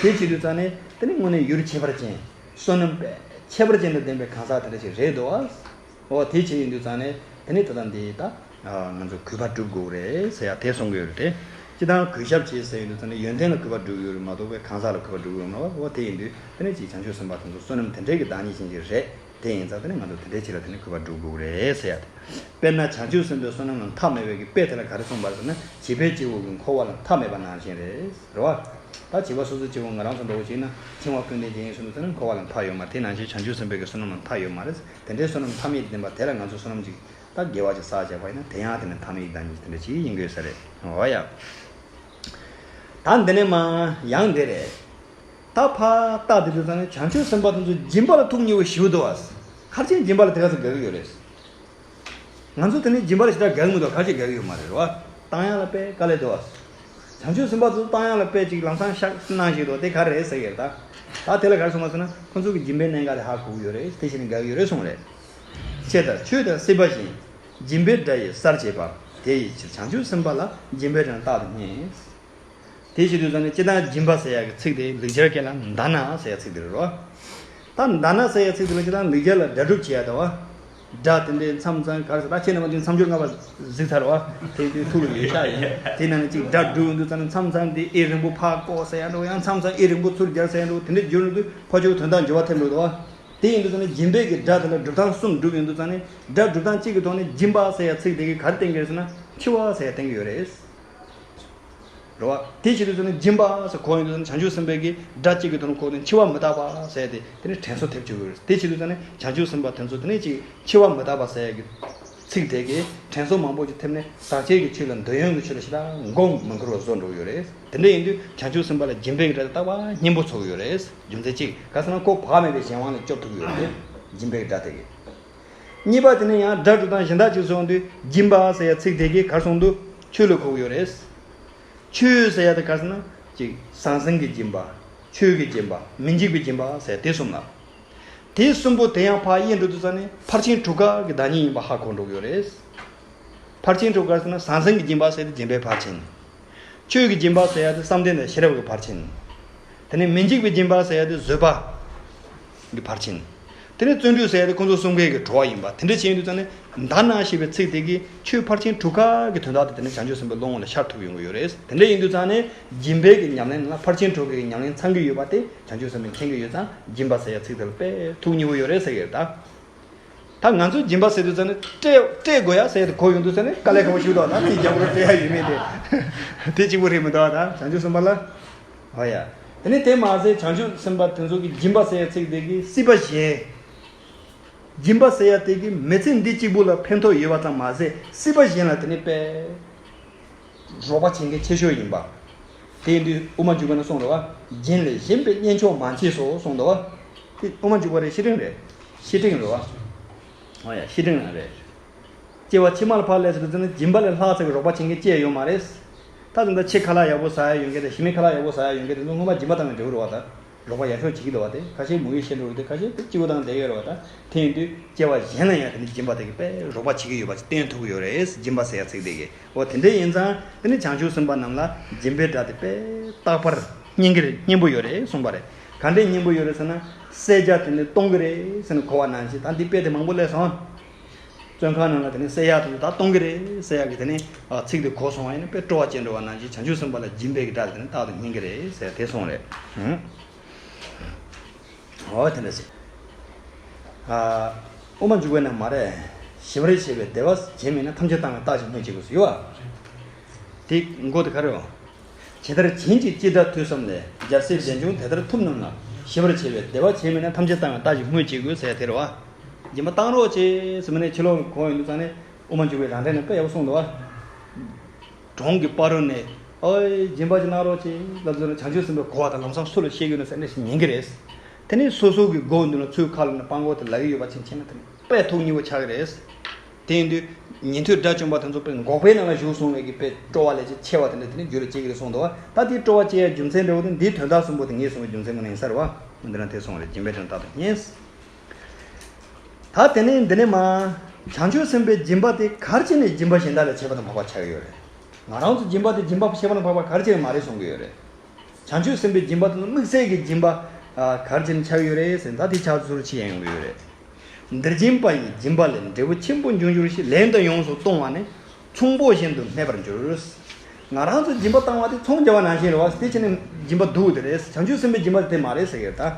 དེ་བྱེད་དུས་ཙང་ནས་དེ་ནི་དངོས་གནས་ཡུལ་ཁྱད་པར་ཅན། བསོད་ནམས་དཔེ་ཁྱད་པར་ཅན་དང་ལྡན་པའི་གང་ཟག་དེ་འདྲ་ཞིག་རེད་འདུག་ཨ། འོ་དེ་བྱས་ཡིན་དུས་ཙང་ནས་དེ་ནི་ད་ལྟ་འདི་ད་ང་ཚོ་གུས་པ་སྒྲུབ་དགོས་རེད་ཟེར་ཡ་དེ་གསུང་གི་ཡོད་རེད་དེ། སྤྱིར་བཏང་གུས་ཞབས་བྱེད་ཟེར་ཡོང་དུས་ཙང་ནས་ཡོན་ཏན་ལ་གུས་པ་སྒྲུབ་ཀྱི་ཡོད་རེད་མ་གཏོགས་པའི་གང་ཟག་ལ་གུས་པ་སྒྲུབ་ཀྱི་ཡོད་མ་རེད་བ། འོ་དེ་ཡིན་དུས་དེ་ནི་ཅིག་བྱང་ཆུབ་སེམས་དཔའ་དེ་ཚོ་བསོད་ནམས་དེ་འདྲའི་གི་བདག་ཉིད་ཅན་ཞིག་རེད། དེ་ཡིན་ཙང་དེ་ནི་ང་ཚོ་དེ་འདྲའི་ཅིག་ལ་དེ་ནི་གུས་པ་སྒྲུབ་དགོས་རེད་ཟེར་ཡ་དེ། དཔེར་ན་བྱང་ཆུབ་སེམས་དཔའི་བསོད་ནམས་ལ་མཐའ་མེད་པའི་གི་དཔེ་དེ་ལ་ག་རེ་གསུངས་པ་རེད་ཟེར་ན། བྱིས་པའི་སྐྱེ་བོ་གི་འཁོར་བ་ལ་མཐའ་མེད་པ་ནང་བཞིན་རེད། རེད་བ། ད་བྱིས་པ་སོ་སོའི་སྐྱེ་བོ་ང་རང་ཚོ་འདྲ་བོ་ཅིག་ན་འཆིང་བ་ཀུན་ལྡན་ཅན་ཡིན་ཟེར་དུས་ཙང་ན་འཁོར་བ་ལ་མཐའ་ཡོད་མ་རེད། དེ་ནང་བཞིན་བྱང་ཆུབ་སེམས་དཔའི་གི་བསོད་ནམས་ལ་མཐའ་ཡོད་མ་རེད། དེ་འདྲའི་བསོད་ནམས་མཐའ་མེད་ལྡན་པ་དེ་ལ་ང་ཚོ་བསོད་ནམས་ཅིག་ད་དགེ་བ་ཅིག་བསགས་བྱས་པ་ཡིན་ན་དེ་ཡང་དེ་ནི་མཐའ་མེད་ཀྱི་བདག་ཉིད་དེ་འདྲ་ཅིག་ཡིན་དགོས་ས་རེད། འོ་ཡ། ད་འདི་ནས་མ་ཡང་འདི་རེད། ད་ཕར་ལྟ་དེ་དུས་ཙང་ནས་བྱང་ཆུབ་སེམས་དཔའ་དེ་ཚོ་སྦྱིན་པ་ལ་ཐུགས་མཉེས་པོ་ཞེ་པོ་འདུག་བ། ག་རེ་བྱས་སྦྱིན་པ་ལ་དེ་ག་ཚོད་དགའ་གི་ཡོད་རེད། ང་ཚོ་དེ་ནས་སྦྱིན་པ་ལ་ཞེ་དྲག་དགའ་གི་མི་འདུག་ག་རེ་བྱས་དགའ་གི་ཡོད་མ་རེད་རོ། བཏང་ཡག་ལ་དཔེ་དཀའ་ལས་འདུག་བ། བྱང་ཆུབ་སེམས་དཔའ་ཚོ་བཏང་ཡག་ལ་དཔེ་ཅིག་ལམ་སང་ཤག་གནང་ཞིག་འདུག་དེ་ག་རེ་རེད་ཟེར་གི་རེད་ད། ད་དེ་ལ་ག་རེ་གསུངས་པ་ཟེར་ན་ཁོ་ཚོ་གི་སྦྱིན་པའི་གནད་འགག་དེ་ཧ་གོ་གི་ཡོད་རེད། དེ་བཞིན་དགའ་གི་ཡོད་རེད་གསུངས་རེད། ཅེས་དང་ཆོས་དང་སྲིད་པ་བཞིན། སྦྱིན་པའི་སྒྲ་ཡིས་གསལ་བྱེད་པ། དེ་ཡི་ཕྱིར་བྱང་ཆུབ་སེམས་དཔའ་ལ། སྦྱིན་པའི་སྒྲ་རྟག་ཏུ་སྙན། དེ་བྱེད་དུས་ཙང་ནས་སྤྱིར་བཏང་སྦྱིན་པ་ཟེར་ཡག་གི་ཚིག་དེ་ལེགས་སྦྱར་སྐད་ལ་དཱ་ན་ཟེར་ཡག་ཚིག་དེ་རེད་རོ། ད་དཱ་ན་ཟེར་ཡག་ཚིག་དེ་ལ་སྤྱིར་བཏང་ལེགས་སྦྱར་ལ་སྒྲ་སྒྲུབ་བྱེད་ཡག་དང་བ། སྒྲ་དེ་འདྲའི་མཚམས་མཚམས་ག་རེ་ཟེར། ད་ཁྱེད་རྣམ་པ་ཚོས་མཚམས་སྦྱོར་ལྔ་པ་གཟིགས་ཚར་བ། དེ་དུས་ཐུགས་ལ་ཡོད་ཤག་ཡིན། དེ་ནང་ནས་ཅིག་སྒྲ་སྒྲུབ་ཡོང་དུས་ཙང་ནས་མཚམས་མཚམས་དེ་ཨེ་རིང་པོ་ཕར་བཀོག་ཟེར་ཡག་འགྲོ། ཡང་མཚམས་མཚམས་ཨེ་རིང་པོ་ཚུར་རྒྱག་ཟེར་ཡག་འགྲོ། དེ་འདྲའི་བརྗོད་ཡོང་དུས་ཕར་ཕྱོགས་དོན་དག་འགྱུར་བ་ཐེབས་འགྲོ་འདུག་བ། དེ་ཡིན་དུས་ཙང་ནས་སྦྱིན་པའི་གི་སྒྲ་དེ་ལ་སྒྲུབ་སྟངས་གསུམ་སྒྲུབ་ཡོང་དུས་ཙང་ནས་སྒྲ་སྒྲུབ་སྟངས་གཅིག་གི་ཐོག་ནས་སྦྱིན་པ་ཟེར་ཡག་ཚིག་དེ་གིས་ག་རེ་བསྟན་གི་རེད་ཟེར་ན་འཆི་བ་ཟེར་ཡག་བསྟན་གི་ཡོད་རེད། རེད་བ། དེ་བྱེད་དུས་ཙང་ནས་སྦྱིན་པ་ཟེར་གོ་ཡོང་དུས་ཙང་ནས་བྱང་ཆུབ་སེམས་དཔའི་གི་སྒྲ་གཅིག་གི་ཐོག་ནས་གོ་དུས་འཆི་བ་མི་རྟག་པ་ཟེར་ཡག་དེ་དེ་ནས་དྲན་གསོ་ཐེབས་བཅུག་གི་རེད། དེ་བྱེད་དུས་ཙང་ནས་བྱང་ཆུབ་སེམས་དཔའ་དེ་ཚོ་དེ་ནས་ཅིག་འཆི་བ་མི་རྟག་པ་ཟེར་ཡག་གི་ཚིག་དེ་གིས་དྲན་གསོ་མང་པོ་ཞིག་ཐེབས་ནས་ཟག་བཅས་ཀྱི་ཆོས་ལ་འདོད་ཡོན་གྱི་ཆོས་ལ་ཞེ་དྲག་མགོ་མི་འཁོར་བ་བཟོ་འགྲོ་གི་ཡོད་རེད། དེ་འདྲ་ཡིན་དུས་བྱང་ཆུབ་སེམས་དཔའ་ལ་སྦྱིན་པའི་གི་སྒྲ་དེ་རྟག་པར་སྙན་པོ་ཚོར་གི་ཡོད་རེད། རྒྱུ་མཚན་གཅིག་ག་ཟེར་ན་ཁོ་བག་མེད་པའི་གཞན་དབང་ལ་སྐྱོབ་ཐུབ་ཀྱི་ཡོད་རེད། སྦྱིན་པའི་གི་སྒྲ་དེ་གིས། གཉིས་པ་དེ་ནས་ཡང་སྒྲ་སྒྲུབ་སྟངས་གཞན་དག་ཅིག་སོང་དུས་སྦྱིན་པ་ཟེར་ཡག་ཚིག་དེ་གིས་ག་རེ་གསུངས་འདུག་ཆོས་ལ་གོ་གི་ཡོད་རེད། ཆོས་ཟེར་ཡག་དེ་ག་རེ་ཟེར་ན། གཅིག་ཟང་ཟིང་གི་སྦྱིན་པ། ཆོས་ཀྱི་སྦྱིན་པ། མི་འཇིགས་པའི་སྦྱིན་པ་ཟེར་དེ་གསུམ་ལ། དེ་གསུམ་པོ་དེ་ཡང་ཕར་དབྱེ་འགྲོ་དུས་ཙ་ནས་ཕར་ཕྱིན་དྲུག་ཀ་གི་བདག་ཉིད་ཡིན་པ་ཧ་གོ་འགྲོ་གི་ཡོད་རེད། ཕར་ཕྱིན་དྲུག་ཀ་ཟེར་ན་ཟང་ཟིང་གི་སྦྱིན་པ་ཟེར་དེ་སྦྱིན་པའི་ཕར་ཕྱིན། ཆོས་ཀྱི་སྦྱིན་པ་ཟེར་ཡ་དེ་བསམ་གཏན་དང་ཤེས་རབ་ཀྱི་ཕར་ཕྱིན། དེ་ནས་མི་འཇིགས་པའི་སྦྱིན་པ་ཟེར་ཡ་དེ་བཟོད་པ་གི་ཕར་ཕྱིན། དེ་ནས་བརྩོན་འགྲུས་ཟེར་ཡ་དེ་ཁོང་ཚོ་གསུམ་ཀའི་གི་གྲོགས་ཡིན་པ་དེ་འདྲ་བྱས་ཡིན་དུས་ཙང་ནས་ད་ནང་ཞེས་པའི་ཚིག་དེ་གིས་ཆོས་ཕར་ཕྱིན་དྲུག་ཀ་གི་དོན་དག་དེ་དེ་ནས་བྱང་ཆུབ་སེམས་དཔའི་བློ་ངོ་ལ་ཤར་ཐུབ་ཡོང་གི་ཡོད་རེད། དེ་འདྲ་ཡིན་དུས་ཙང་ནས་སྦྱིན་པའི་གི་ཉམས་ལེན་ལ་ཕར་ཕྱིན་དྲུག་ཀའི་གི་ཉམས་ལེན་ཚང་གི་ཡོད་པ་དེ་བྱང་ཆུབ་སེམས་དཔའ་མཁྱེན་གི་ཡོད་ཙང་སྦྱིན་པ་ཟེར་ཡ་ཚིག་དེ་ལ་དཔེ་ཐུགས་མཉེས་པོ་ཡོད་རེད་ཟེར་གི་རེད་ད། ད་ང་ཚོས་སྦྱིན་པ་ཟེར་དུས་ཙང་ནས་སྤྲད་སྤྲད་དགོས་ཡ་ཟེར་དུས་གོ་ཡོང་དུས་ཙང་ནས་དཀའ་ལས་ཁག་པོ་ཞིག་འདུག་ད་དེ་རྒྱབ་རོགས་སྤྲད་ཡ་ཡོད་མེད་དེ་དེ་གཅིག་པུ་རེད་མི་འདུག་ད་བྱང་ཆུབ་སེམས་དཔའ་ལ། ཨོ་ཡ། དེ་ནས་དེ་མ་ཟད་བྱང་ཆུབ་སེམས་དཔའ་དེ་ཚོ་གི་སྦྱིན་པ་ཟེར་ཡ་ཚིག་དེ་གིས་སྲིད་པ་གཞན། སྦྱིན་པ་ཟེར་ཡ་དེ་གིས་མི་ཚེ་འདི་གཅིག་པུ་ལ་ཕན་ཐོགས་ཡོད་པ་ཙམ་མ་ཟད་སྲིད་པ་གཞན་ལ་དེ་ནས་དཔེ་རོགས་པ་བྱེད་མཁན་ཆེ་ཤོས་ཡིན་པ། དེ་ཡིན་དུས་དབུ་མ་འཇུག་པ་ན་གསུངས་འདུག་བ། སྦྱིན་ལས་གཞན་པའི་གཉེན་མཆོག་མ་མཆིས་སོ་གསུངས་འདུག་བ། དེ་དབུ་མ་འཇུག་པ་རེད་བཤེས་སྤྲིང་རེད། བཤེས་སྤྲིང་རེད་བ། ཨོ་ཡ་བཤེས་སྤྲིང་རང་རེད། སྐྱེ་བ་ཕྱི་མ་ལ་ཕར་སླེབས་ཟེར་དུས་ཙམ་ནས་སྦྱིན་པ་ལས་ལྷག་ཙམ་གྱི་རོགས་པ་བྱེད་མཁན་ཅི་ཡང་ཡོད་མ་རེད། ད་དེ་འདྲ་ཕྱི་ཁ་ལག་ཡག་པོ་ཟ་ཡ་ཡོད་མཁན་དང་ཕྱི་མི་ཁ་ལག་ཡག་པོ་ཟ་ཡ་ཡོད་མཁན་དེ་ཚོ་སྔོན་མ་སྦྱིན་པ་བཏང་ནས་འབྲས་བུ་རེད་བ། ད་རོགས་པ་ཡག་ཤོས་བྱེད་ཀྱི་འདུག་བ། དེ་ཁ་ཤས་མུ་གེ་ཤི་འགྲོ་རེད། དེ་ཁ་ཤས་དེ་སྐྱིད་པོ་བཏང་བསྡད་ཡོད་རེད་བ། ད་དེ་ཡིན་དུས་སྐྱེ་བ་གཞན་ལ་ཡང་དེ་ནི་སྦྱིན་པ་དེ་གི་དཔེ་རོགས་པ་བྱེད་ཀྱི་ཡོད་པ་ཅིག་བསྟན་ཐུབ་ཀྱི་ཡོད་རེད། སྦྱིན་པ་ཟེར་ཡ་ཚིག་དེ་གི། འོ་དེ་འདྲ་ཡིན་ཙང་དེ་ནི་བྱང་ཆུབ་སེམས་དཔའ་རྣམས་ལ་སྦྱིན་པའི་སྒྲ་དེ་དཔེ་རྟག་པར་སྙན་གྱི་རེད། སྙན་པོ་ཡོད་རེད་གསུངས་པ་རེད། ག་འདྲས་སྙན་པོ་ཡོད་རེད་ཟེར་ན། བསད་བྱ་དེ་ནི་གཏོང་གི་རེད་ཟེར་ནས་གོ་བ་ནང་བཞིན་ད་འདི་དཔེ་དེ་མང་པོ་སླེབས་སོང་། བཙོན་ཁང་ནང་ལ་དེ་ནི་བསད་ཡ་དེ་ཚོ་ད་གཏོང་གི་རེད་ཟེར་ཡ་གི་དེ་ནི་ཚིག་དེ་གོ་སོང་བ་ཡིན་ན་དཔེ་སྤྲོ་བ་སྐྱེ་འགྲོ་བ་ནང་བཞིན་བྱང་ཆུབ་སེམས་དཔའ་ལ་སྦྱིན་པའི་གི་སྒྲ་དེ་ནི་རྟག་ཏུ་སྙན་གི་རེད་ཟེར་དེ་གསུངས་རེད། ཨོ་དེ་འདྲ་ཞིག་ཨ། དབུ་མ་འཇུག་པའི་ནང་མ་རེད། ཞི་བར་བྱེད་པའི་བདེ་བ་བྱེད་མིན་ན། ཐམས་ཅད་བཏང་བའི་རྟགས་ཀྱིས་སྨོས་ཅི་དགོས་སུ་ཡོད་བ། དེ་མགོ་དེ་ག་རེ་ཡོང་། ཇི་ལྟར་བྱིན་ཅིག་ཅི་འདྲ་དུས་བསམ་ལས། རྒྱལ་སྲས་གཞན་བྱུང་དེ་ལྟར་ཐུབ་རྣམས་ལ། ཞི་བར་བྱེད་པའི་བདེ་བ་བྱེད་མིན་ན། ཐམས་ཅད་བཏང་བའི་རྟགས་ཀྱིས་སྨོས་ཅི་དགོས་ཟེར་དེ་རེད་བ། སྦྱིན་པ་བཏང་རོགས་བྱེད་ཟེར་མི་ནས་ཕྱི་ལོགས་ལ་གོ་ཡོང་དུས་ཙང་ནས་དབུ་མ་འཇུག་པའི་རང་འགྲེལ་ནས་དཔེ་ཡག་པོ་གསུངས་འདུག་བ། གྲོང་གི་བར་རོ་ནས། ཨོའི་སྦྱིན་པ་ཅིག་གནང་རོགས་བྱེད་ལབ་ཟེར་ན་བྱང་ཆུབ་སེམས་དཔའི་གོ་བ་དང་ལམ་སང་སུ་ལ་བཤད་ཀྱི་ཡོད་ན་ཟེར་ནས་ཞིག་ཉན་གྱི་རེད། དེ་ནས་སོ་སོ་གི་སྒོ་མདུན་ལ་ཚུར་ཁ་ལ་ནས་སྤྲང་པོ་དེ་ལབ་ཀྱི་ཡོད་པ་ཅིག་མཁྱེན་ན་དེ་ནས་དཔེ་ཐུགས་མཉེས་པོ་ཆགས་ཀྱི་རེད། དེ་ཡིན་དུས་ཉན་ཐོས་དགྲ་བཅོམ་པ་དེ་ཚོ་དཔེ་འགོག་པའི་ནང་ལ་བཞུགས་སོང་བའི་གི་དཔེ་སྤྲོ་བ་ལས་ཅིག་ཆེ་བ་དེ་འདྲ་དེ་ནས་རྒྱུད་ལ་སྐྱེ་གི་རེད་གསུངས་འདུག་བ། ད་དེ་སྤྲོ་བ་སྐྱེ་ཡ་རྒྱུ་མཚན་འདྲ་བོ་དེ་འདིའི་དོན་དག་གསུམ་པོ་དེ་ངས་གསུངས་པའི་རྒྱུ་མཚན་ངོ་ནས་ཡིན་ས་རེད་བ། འདི་ན་དེ་གསུངས་རེད། སྦྱིན་པའི་དོན་དག་ཏུ་བསྙེན། ད་དེ་ནས་འདི་ནས་མ། བྱང་ཆུབ་སེམས་དཔའི་སྦྱིན་པ་དེ་གར་བྱས་ནས་སྦྱིན་པ་གཞན་དག་ལས་ཁྱད་པར་དུ་འཕགས་པ་ཆགས་ཀྱི་ཡོད་རེད། ང་རང་ཚོ་སྦྱིན་པ་དེ་སྦྱིན་པ་ཁྱད་པར་དུ་འཕགས་པ་གར་བྱས་ནས་མ་རེད་གསུང་གི་ཡོད་རེད། བྱང་ཆུབ་སེམས་དཔའི་སྦྱིན་པ་དེ་ནི་དམིགས་བསལ་གྱི་སྦྱིན་པ། ཨ། གར་བྱས་ནས་ཆགས་ཀྱི་ཡོད་རེད་ཟེར་ད་དེ་ཆགས་ཚུལ་ཅི་ཡང་ཡོང་གི་ཡོད་རེད། འདིར་སྦྱིན་པ་ཡི་སྦྱིན་པ་ལས། འབྲས་བུ་ཆེན་པོ་འབྱུང་འགྱུར་ཞེས། ལན་དུ་ཡོངས་སུ་གཏོང་བ་ནི། ཚོང་པོ་བཞིན་དུ་སྨད་པར་འགྱུར། ང་རང་ཚོ་སྦྱིན་པ་བཏང་བ་དེ་ཚོང་རྒྱག་པ་ནང་བཞིན་རེད་བ། དེ་ཕྱིར་ནི་སྦྱིན་པ་སྡུག་དེ་རེད། བྱང་ཆུབ་སེམས་དཔའི་སྦྱིན་པ་དེ་དེ་མ་རེད་ཟེར་གྱི་རེད་ད།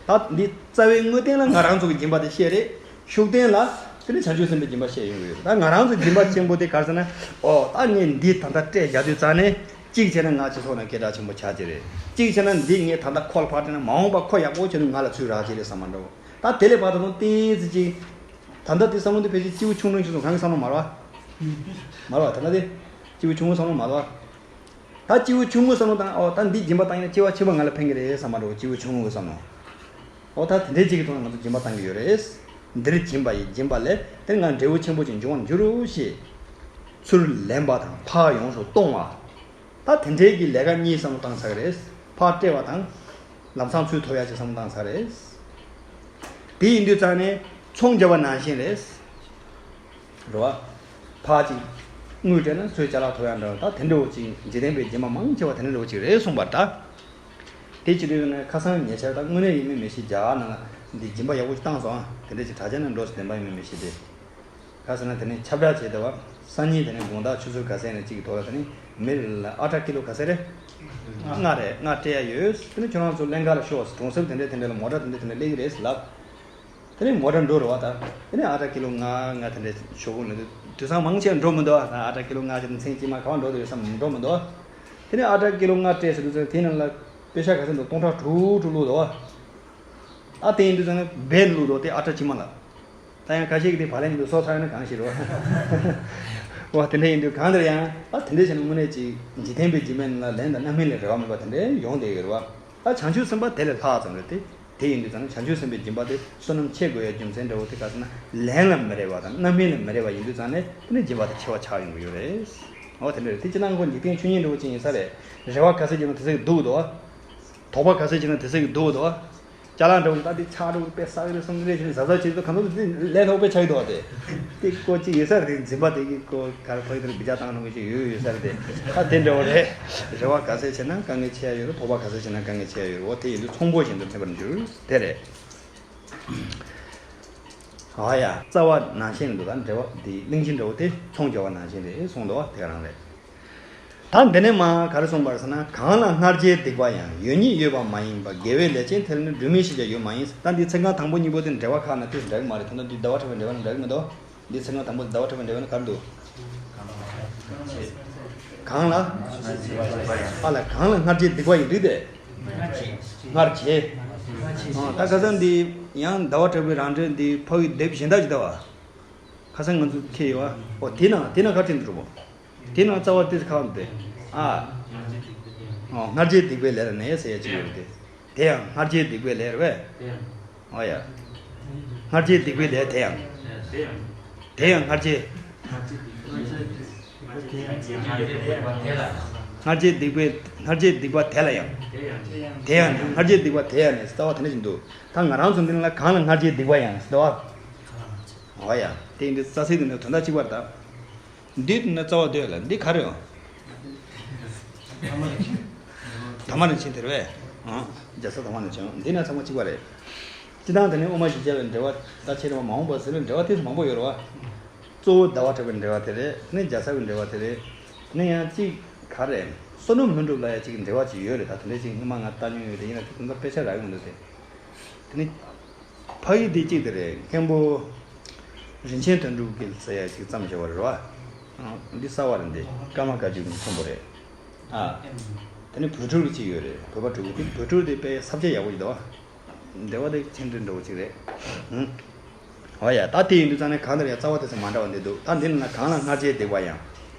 ད་འདི་རྩ་བའི་དངོས་བསྟན་ལ་ང་རང་ཚོ་གི་སྦྱིན་པ་དེ་བཤད་རེད། ཤུགས་བསྟན་ལ་དེ་ནི་བྱང་ཆུབ་སེམས་དཔའི་སྦྱིན་པ་བཤད་ཡོང་གི་ཡོད་རེད། ད་ང་རང་ཚོ་སྦྱིན་པ་ཆེན་པོ་དེ་ག་རེ་ཟེར་ན། ཨོ་ད་ངས་འདི་ད་ལྟ་སྤྲད་བཞག་དུས་ཙང་ནས་གཅིག་བྱས་ན་ང་སྤྱི་ཚོགས་ནང་སྐད་གྲགས་ཆེན་པོ་ཆགས་ཀྱི་རེད། གཅིག་བྱས་ན་འདི་ངས་ད་ལྟ་ཁོ་ལ་ཕར་སྤྲད་ན་མ་འོངས་པ་ཁོ་ཡག་པོ་བྱས་ནས་ང་ལ་ཚུར་རག་གི་རེད་བསམ་པ་འདྲ་བོ། ད་དེ་ལས་ཕར་ད་དུང་ཏོག་ཙམ་ཅིག་ད་ལྟ་དེ་བསམ་བློ་དེ་ཕལ་ཆེར་སྐྱེ་བོ་ཆུང་ངུ་ཞིག་སོང་གང་གི་བསམ་བློ་མ་རེད་བ། མ་རེད་བ། ད་ལྟ་དེ་སྐྱེ་བོ་ཆུང་ངུ་བསམ་བློ་མ་རེད་བ། ད་སྐྱེ་བོ་ཆུང་ངུ་བསམ་བློ་བཏང་། ཨོ་ད་འདི་སྦྱིན་པ་བཏང་ཡིན་ན་སྐྱེ་བ་ཕྱི་མ་ང་ལ་ཕན་གི་རེད་བསམ་པ་འདྲ་བོ། སྐྱེ་བོ་ཆུང་ངུ་གི་བསམ་བློ། ཨོ་ད་དེ་འདྲའི་ཅིག་གི་ཐོག་ནས་ང་ཚོ་སྦྱིན་པ་བཏང་གི་ཡོད་རེད། འདིར་སྦྱིན་པ་ཡི་སྦྱིན་པ་ལས། དེ་ང་འབྲས་བུ་ཆེན་པོ་ཅིག་འབྱུང་བར་འགྱུར་རོ་ཞེས། ཚུར་ལེན་པ་དང་ཕར་ཡོངས་སུ་གཏོང་བ། ད་དེ་འདྲའི་གི་ལས་ཀ་གཉིས་བསམ་བློ་བཏང་ཚར་གི་རེད། ཕར་སྤྲད་པ་དང་། ལམ་སང་ཚུར་ཐོབ་ཡ་ཅིག་བསམ་བློ་བཏང་ཚར་རེད། དེ་ཡིན་དུས་ཙང་ནས་ཚོང་རྒྱག་པ་ནང་བཞིན་རེད། རེད་བ། ཕར་ཅིག་དངུལ་སྤྲད་ན་ཚུར་ཅ་ལག་ཐོབ་ཡ་འདྲ་བ། ད་དེ་འདྲ་བོ་ཅིག་འཇིག་རྟེན་པའི་སྦྱིན་པ་མང་ཆེ་བ་དེ་འདྲ་བོ་ཅིག་རེད་གསུངས་པ་ད། དེ་བྱེད་དུས་ནས་ཁ་སང་ཉེ་ཆར་ད་དངོས་གནས་ཡིན་མིན་མི་ཤེས། རྒྱ་གར་ནང་ལ་འདི་སྦྱིན་པ་ཡག་པོ་ཞིག་བཏང་སོང་ཨ། དེ་འདྲ་ཅིག་དྲ་རྒྱ་ནང་འགྲོ་སོང་། བདེན་པ་ཡིན་མིན་མི་ཤེས་ཏེ། ག་ཟེར་ན་དེ་ནས་ཁྱབ་བསྒྲགས་བྱས་བསྡད་པ། སང་ཉིན་དེ་ནས་དགོང་དག་ཆུ་ཚོད་ག་ཚད་ནས་གཅིག་གི་ཐོག་ལ་དེ་ནས་མི་རེ་ལ་ཨ་ཊ་ཀི་ལོ་ག་ཚད་རེད། ལྔ་རེད། ལྔ་སྤྲད་ཡ་ཡོད། དེ་ནས་ཁྱོད་རང་ཚོ་ཀླན་ཀ་ལ་ཤོག་གྲོང་གསེབ་དེ་འདྲས་དེ་འདྲས་ལ་མོ་ཊ་དེ་འདྲས་དེ་འདྲས་སླེབས་ཀྱི་རེད་ལབ། དེ་ནས་མོ་ཊ་འགྲོ་རེད་བ་ད། དེ་ནས་ཨ་ཊ་ཀི་ལོ་ལྔ་ལྔ་དེ་འདྲས་ཤོག་གུ་ནས་དུས་ཚང་མང་ཆེ་འགྲོ་མི་འདུག་ཨ་ཊ་ཀི་ལོ་ལྔ་ཞིག་མཚན་གཅིག་མ་ག་བ་འགྲོ་འདུག་ཡོད་བསམ་འགྲོ་མི་འདུག་དེ་ནས་ཨ་ཊ་ཀི་ལོ་ལྔ་སྤྲད་ཟེར་དུས་ཚོད་དེའི་ནང་ལ་པེ་ཤ་ག་ཚད་འདུག་སྟོང་ཕྲག་དྲུག་དྲུག་བླུགས་འདུག་ཨ། ཨ་དེ་ཡིན་དུས་ཙང་ནས་བེད་བླུགས་འདུག་དེ་ཨ་ཊ་ཕྱི་མ་ལ། ད་ཡང་ཁ་ཤས་ཀྱིས་དེ་བག་ལེབ་འདི་སོ་ཚར་ན་གང་ཞིག་རེད་བ། དེ་འདྲ་ཡིན་དུས་གང་ལྟར་ཡང་ཨ་དེ་འདྲ་བྱས་ན་དངོས་གནས་ཅིག་འཇིག་རྟེན་པའི་སྦྱིན་པའི་ནང་ལ་ལན་དང་རྣམ་སྨིན་ལས་རེ་བ་མེད་པ་དེ་འདྲ་ཡོང་བསྡད་ཡོད་རེད་བ། ད་བྱང་ཆུབ་སེམས་དཔའ་དེ་ལས་ལྷག་ཙམ་རེད་དེ། དེ་ཡིན་དུས་ཙང་ནས་བྱང་ཆུབ་སེམས་དཔའི་སྦྱིན་པ་དེ་བསོད་ནམས་ཆེ་དགོས་ཡ་རྒྱུ་མཚན་འདྲ་བོ་དེ་ག་ཟེར་ན་ལན་ལ་མི་རེ་བ་དང་རྣམ་སྨིན་ལ་མི་རེ་བ་ཡིན་དུས་ཙང་ནས་དེ་ནས་སྦྱིན་པ་དེ་ཆེ་བ་ཆགས་ཡོང་གི་ཡོད་རེད། འོ་དེ་འདྲ་རེད། དེ་ཅི་ནང་ཁོ་འཇིག་རྟེན་ཆོས་ཉིད་འདྲ་བོ་ཅིག་ཡིན་ས་རེད། རེ་བ་ག་ཚོད་བྱས་ན་དེ་ཚོད་ཀྱི་སྡུག་འདུག་དོགས་པ་ག་ཚོད་བྱས་ན་དེ་ཚོད་ཀྱི་སྡུག་འདུག་ཅ་ལག་འདྲ་བོ་ད་དེ་ཆག་འགྲོ་དཔེ་ས་རེ་སོང་རེ་བྱས་ནས་གཟབ་གཟབ་བྱེད་དུས་གང་ལྟར་དེ་ལས་སླ་པོ་དཔེ་ཆགས་ཀྱི་འདུག་བ། དེ་དེ་ཀོ་ཅིག་ཡོད་ས་རེད། དེ་འཛིན་པ་དེ་གི་ཀོ་ག་རེ་ཕ་གི་དེར་སྦི་ཅག་བཏང་ནོ་གི་ཅིག་ཡོད་ཡོད་ས་རེད། དེ་ད་དེ་འདྲ་བོ་རེད། རེ་བ་ག་ཚོད་བྱས་ན་དཀའ་ངལ་ཆེ་ཡ་ཡོད་རེད། དོགས་པ་ག་ཚོད་བྱས་ན་དཀའ་ངལ་ཆེ་ཡ་ཡོད་རེད། འོ་དེ་ཡིན་དུས་ཚོང་པོ་བཞིན་དུ་འཕེལ་བར་འགྱུར་དེ་རེད། ཨ་ཡ། རྩ་བ་ནང་བཞིན་འདུག་ད་འབྲེལ་བ་འདི་གླེང་གཞི་འདྲ་བོ་དེ་ཚོང་སྦྱོར་བ་ནང་བཞིན་རེད་གསུངས་འདུག་བ། དེ་ག་རང་རེད། ད་འདི་ནས་མ་ག་རེ་གསུངས་པ་རེད་ཟེར་ན། གང་ལ་སྔར་བྱས་སྡིག་པ་ཡང་། ཡོད་ཉིད་ཡོད་པ་མ་ཡིན་པ། དགེ་བའི་ལས་ཅན་དེ་ལ་ནི། སྒྲུབ་མིན་ཞེས་བྱ་ཡོད་མ་ཡིན། ད་འདི་ཚིག་རྐང་དང་པོ་གཉིས་པོ་དེ་འབྲེལ་བ་ཁག་ན་དེ་འདྲ་གི་མ་རེད། ད་ལྟ་འདི་ཟླ་བ་གྲགས་པའི་འགྲེལ་བ་ན་འདྲ་གི་མི་འདུག་འདི་ཚིག་རྐང་དང་པོ་ཟླ་བ་གྲགས་པའི་འགྲེལ་བ་ན་ག་རེ་འདུག་གང་ལ། ཨ་ལ་གང་ལ་སྔར་བྱས་སྡིག་པ་ཡིན་འགྲིག་སྟེ། སྔར་བྱས། ཨ་ད་ཁ་སང་འདི་ཡང་ཟླ་བ་གྲགས་པའི་རང་འགྲེལ་འདི་ཕ་གི་དེབ་གཞན་དག་ཅིག་ལྟ་བ། ཁ་སང་ང་ཚོ་ཁྱེར་ཡོད་བ། ཨོ་དེ་ན་དེ་ན་ག་རེ་བྲིས་འདུག་རོ། དེ་ན་རྩ་བ་དེ་ཁག་འདུག་སྟེ། ཨ། ཨོ་སྔར་བྱས་སྡིག་པའི་ལས་ལ་ནི་ཟེར་ཡ་ཅིག་ཡོད་རེད་དེ། དེ་ཡང་སྔར་བྱས་སྡིག་པའི་ལས་རེད་པས། ཨོ་ཡ། སྔར་བྱས་སྡིག་པའི་ལས་དེ་ཡང་། དེ་ཡང་སྔར་བྱས། སྔར་བྱས་སྡིག་པའི་སྔར་བྱས་སྡིག་པ་དེ་ལ་ཡང་། དེ་ཡང་ནི་སྔར་བྱས་སྡིག་པ་དེ་ཡང་ནི་རྩ་བ་དེ་འདྲ་ཞིག་འདུག་ད་ང་རང་ཚོ་འདི་ལ་གང་ལ་སྔར་བྱས་སྡིག་པ་ཡང་ཟེར་བ། ཨོ་ཡ། དེ་འདི་རྩ་ཚིག་འདི་ནི་དོན་དག་གཅིག་པ་རེད་ད། འདི་ནི་རྩ་བ་འདོད་ལ་འདི་ག་རེ་ཡོང་། ཐ་མ་རིན་ཆེན་དེ་རེད་པས། ཨང་། རྒྱལ་ས་ཐ་མ་རིན་ཆེན་འདི་ན་ཚང་མ་གཅིག་པ་རེད། སྤྱི་བཏང་དེ་ནི་དབུ་མ་བཞི་བརྒྱ་པའི་འགྲེལ་པ་ད་ཁྱེད་རང་མ་འོངས་པ་ཟེར་བའི་འགྲེལ་པ་དེ་མང་པོ་ཡོད་རེད་བ། གཙོ་བོ་ཟླ་བ་གྲགས་པའི་འགྲེལ་པ་དེ་རེད། དེ་ནི་རྒྱལ་ས་པའི་འགྲེལ་པ་དེ་རེད། དེ་ནི་ཡང་གཅིག་ག་རེ། བསོད་ནམས་ལྷུན་གྲུབ་ལ་ཡང་གཅིག་འགྲེལ་པ་གཅིག་ཡོད་རེད། ད་དེ་འདྲ་ཅིག་སྔོན་མ་ང་ལྟ་མྱོང་ཡོད་དེ་ཡིན་ན་དེ་དོན་དག་དཔེ་ཆ་རག་གི་མི་འདུག་སྟེ། དེ་ནི། ཕ་ཡི་དེ་གཅིག་དེ་རེད། མཁན་པོ་རིན་ཆེན་དོན་གྲུབ་ཀྱིས་ཟེར་ཡ་ཅིག་བརྩམས་བཞག་པ་རེད་བ། འདི་གསར་བ་རེད། འདི་ཀརྨ་བཀའ་བརྒྱུད་ཀྱི་མཁན་པོ་རེད། ཨ། དེ་ནི་བོད་ཕྲུག་གཅིག་ཡོད་རེད། བོད་པ་ཕྲུ་གུ་དེ། བོད་ཕྲུག་དེ་དཔེ་ས་བཅད་ཡག་པོ་ཞིག་འདུག་བ། འགྲེལ་པ་དེ་མཁྱེན་འདོད་འདྲ་བོ་ཅིག་རེད། འོ་ཡ། ད་དེ་ཡིན་དུས་ཙང་ནས་གང་ལྟར་ཡང་རྩ་བ་དེ་ཚོ་མ་འདྲ་བ་འདི་འདུག་ད་འདི་ནི་ན་གང་ལ་སྔར་བྱས་སྡིག་པ་ཡང་།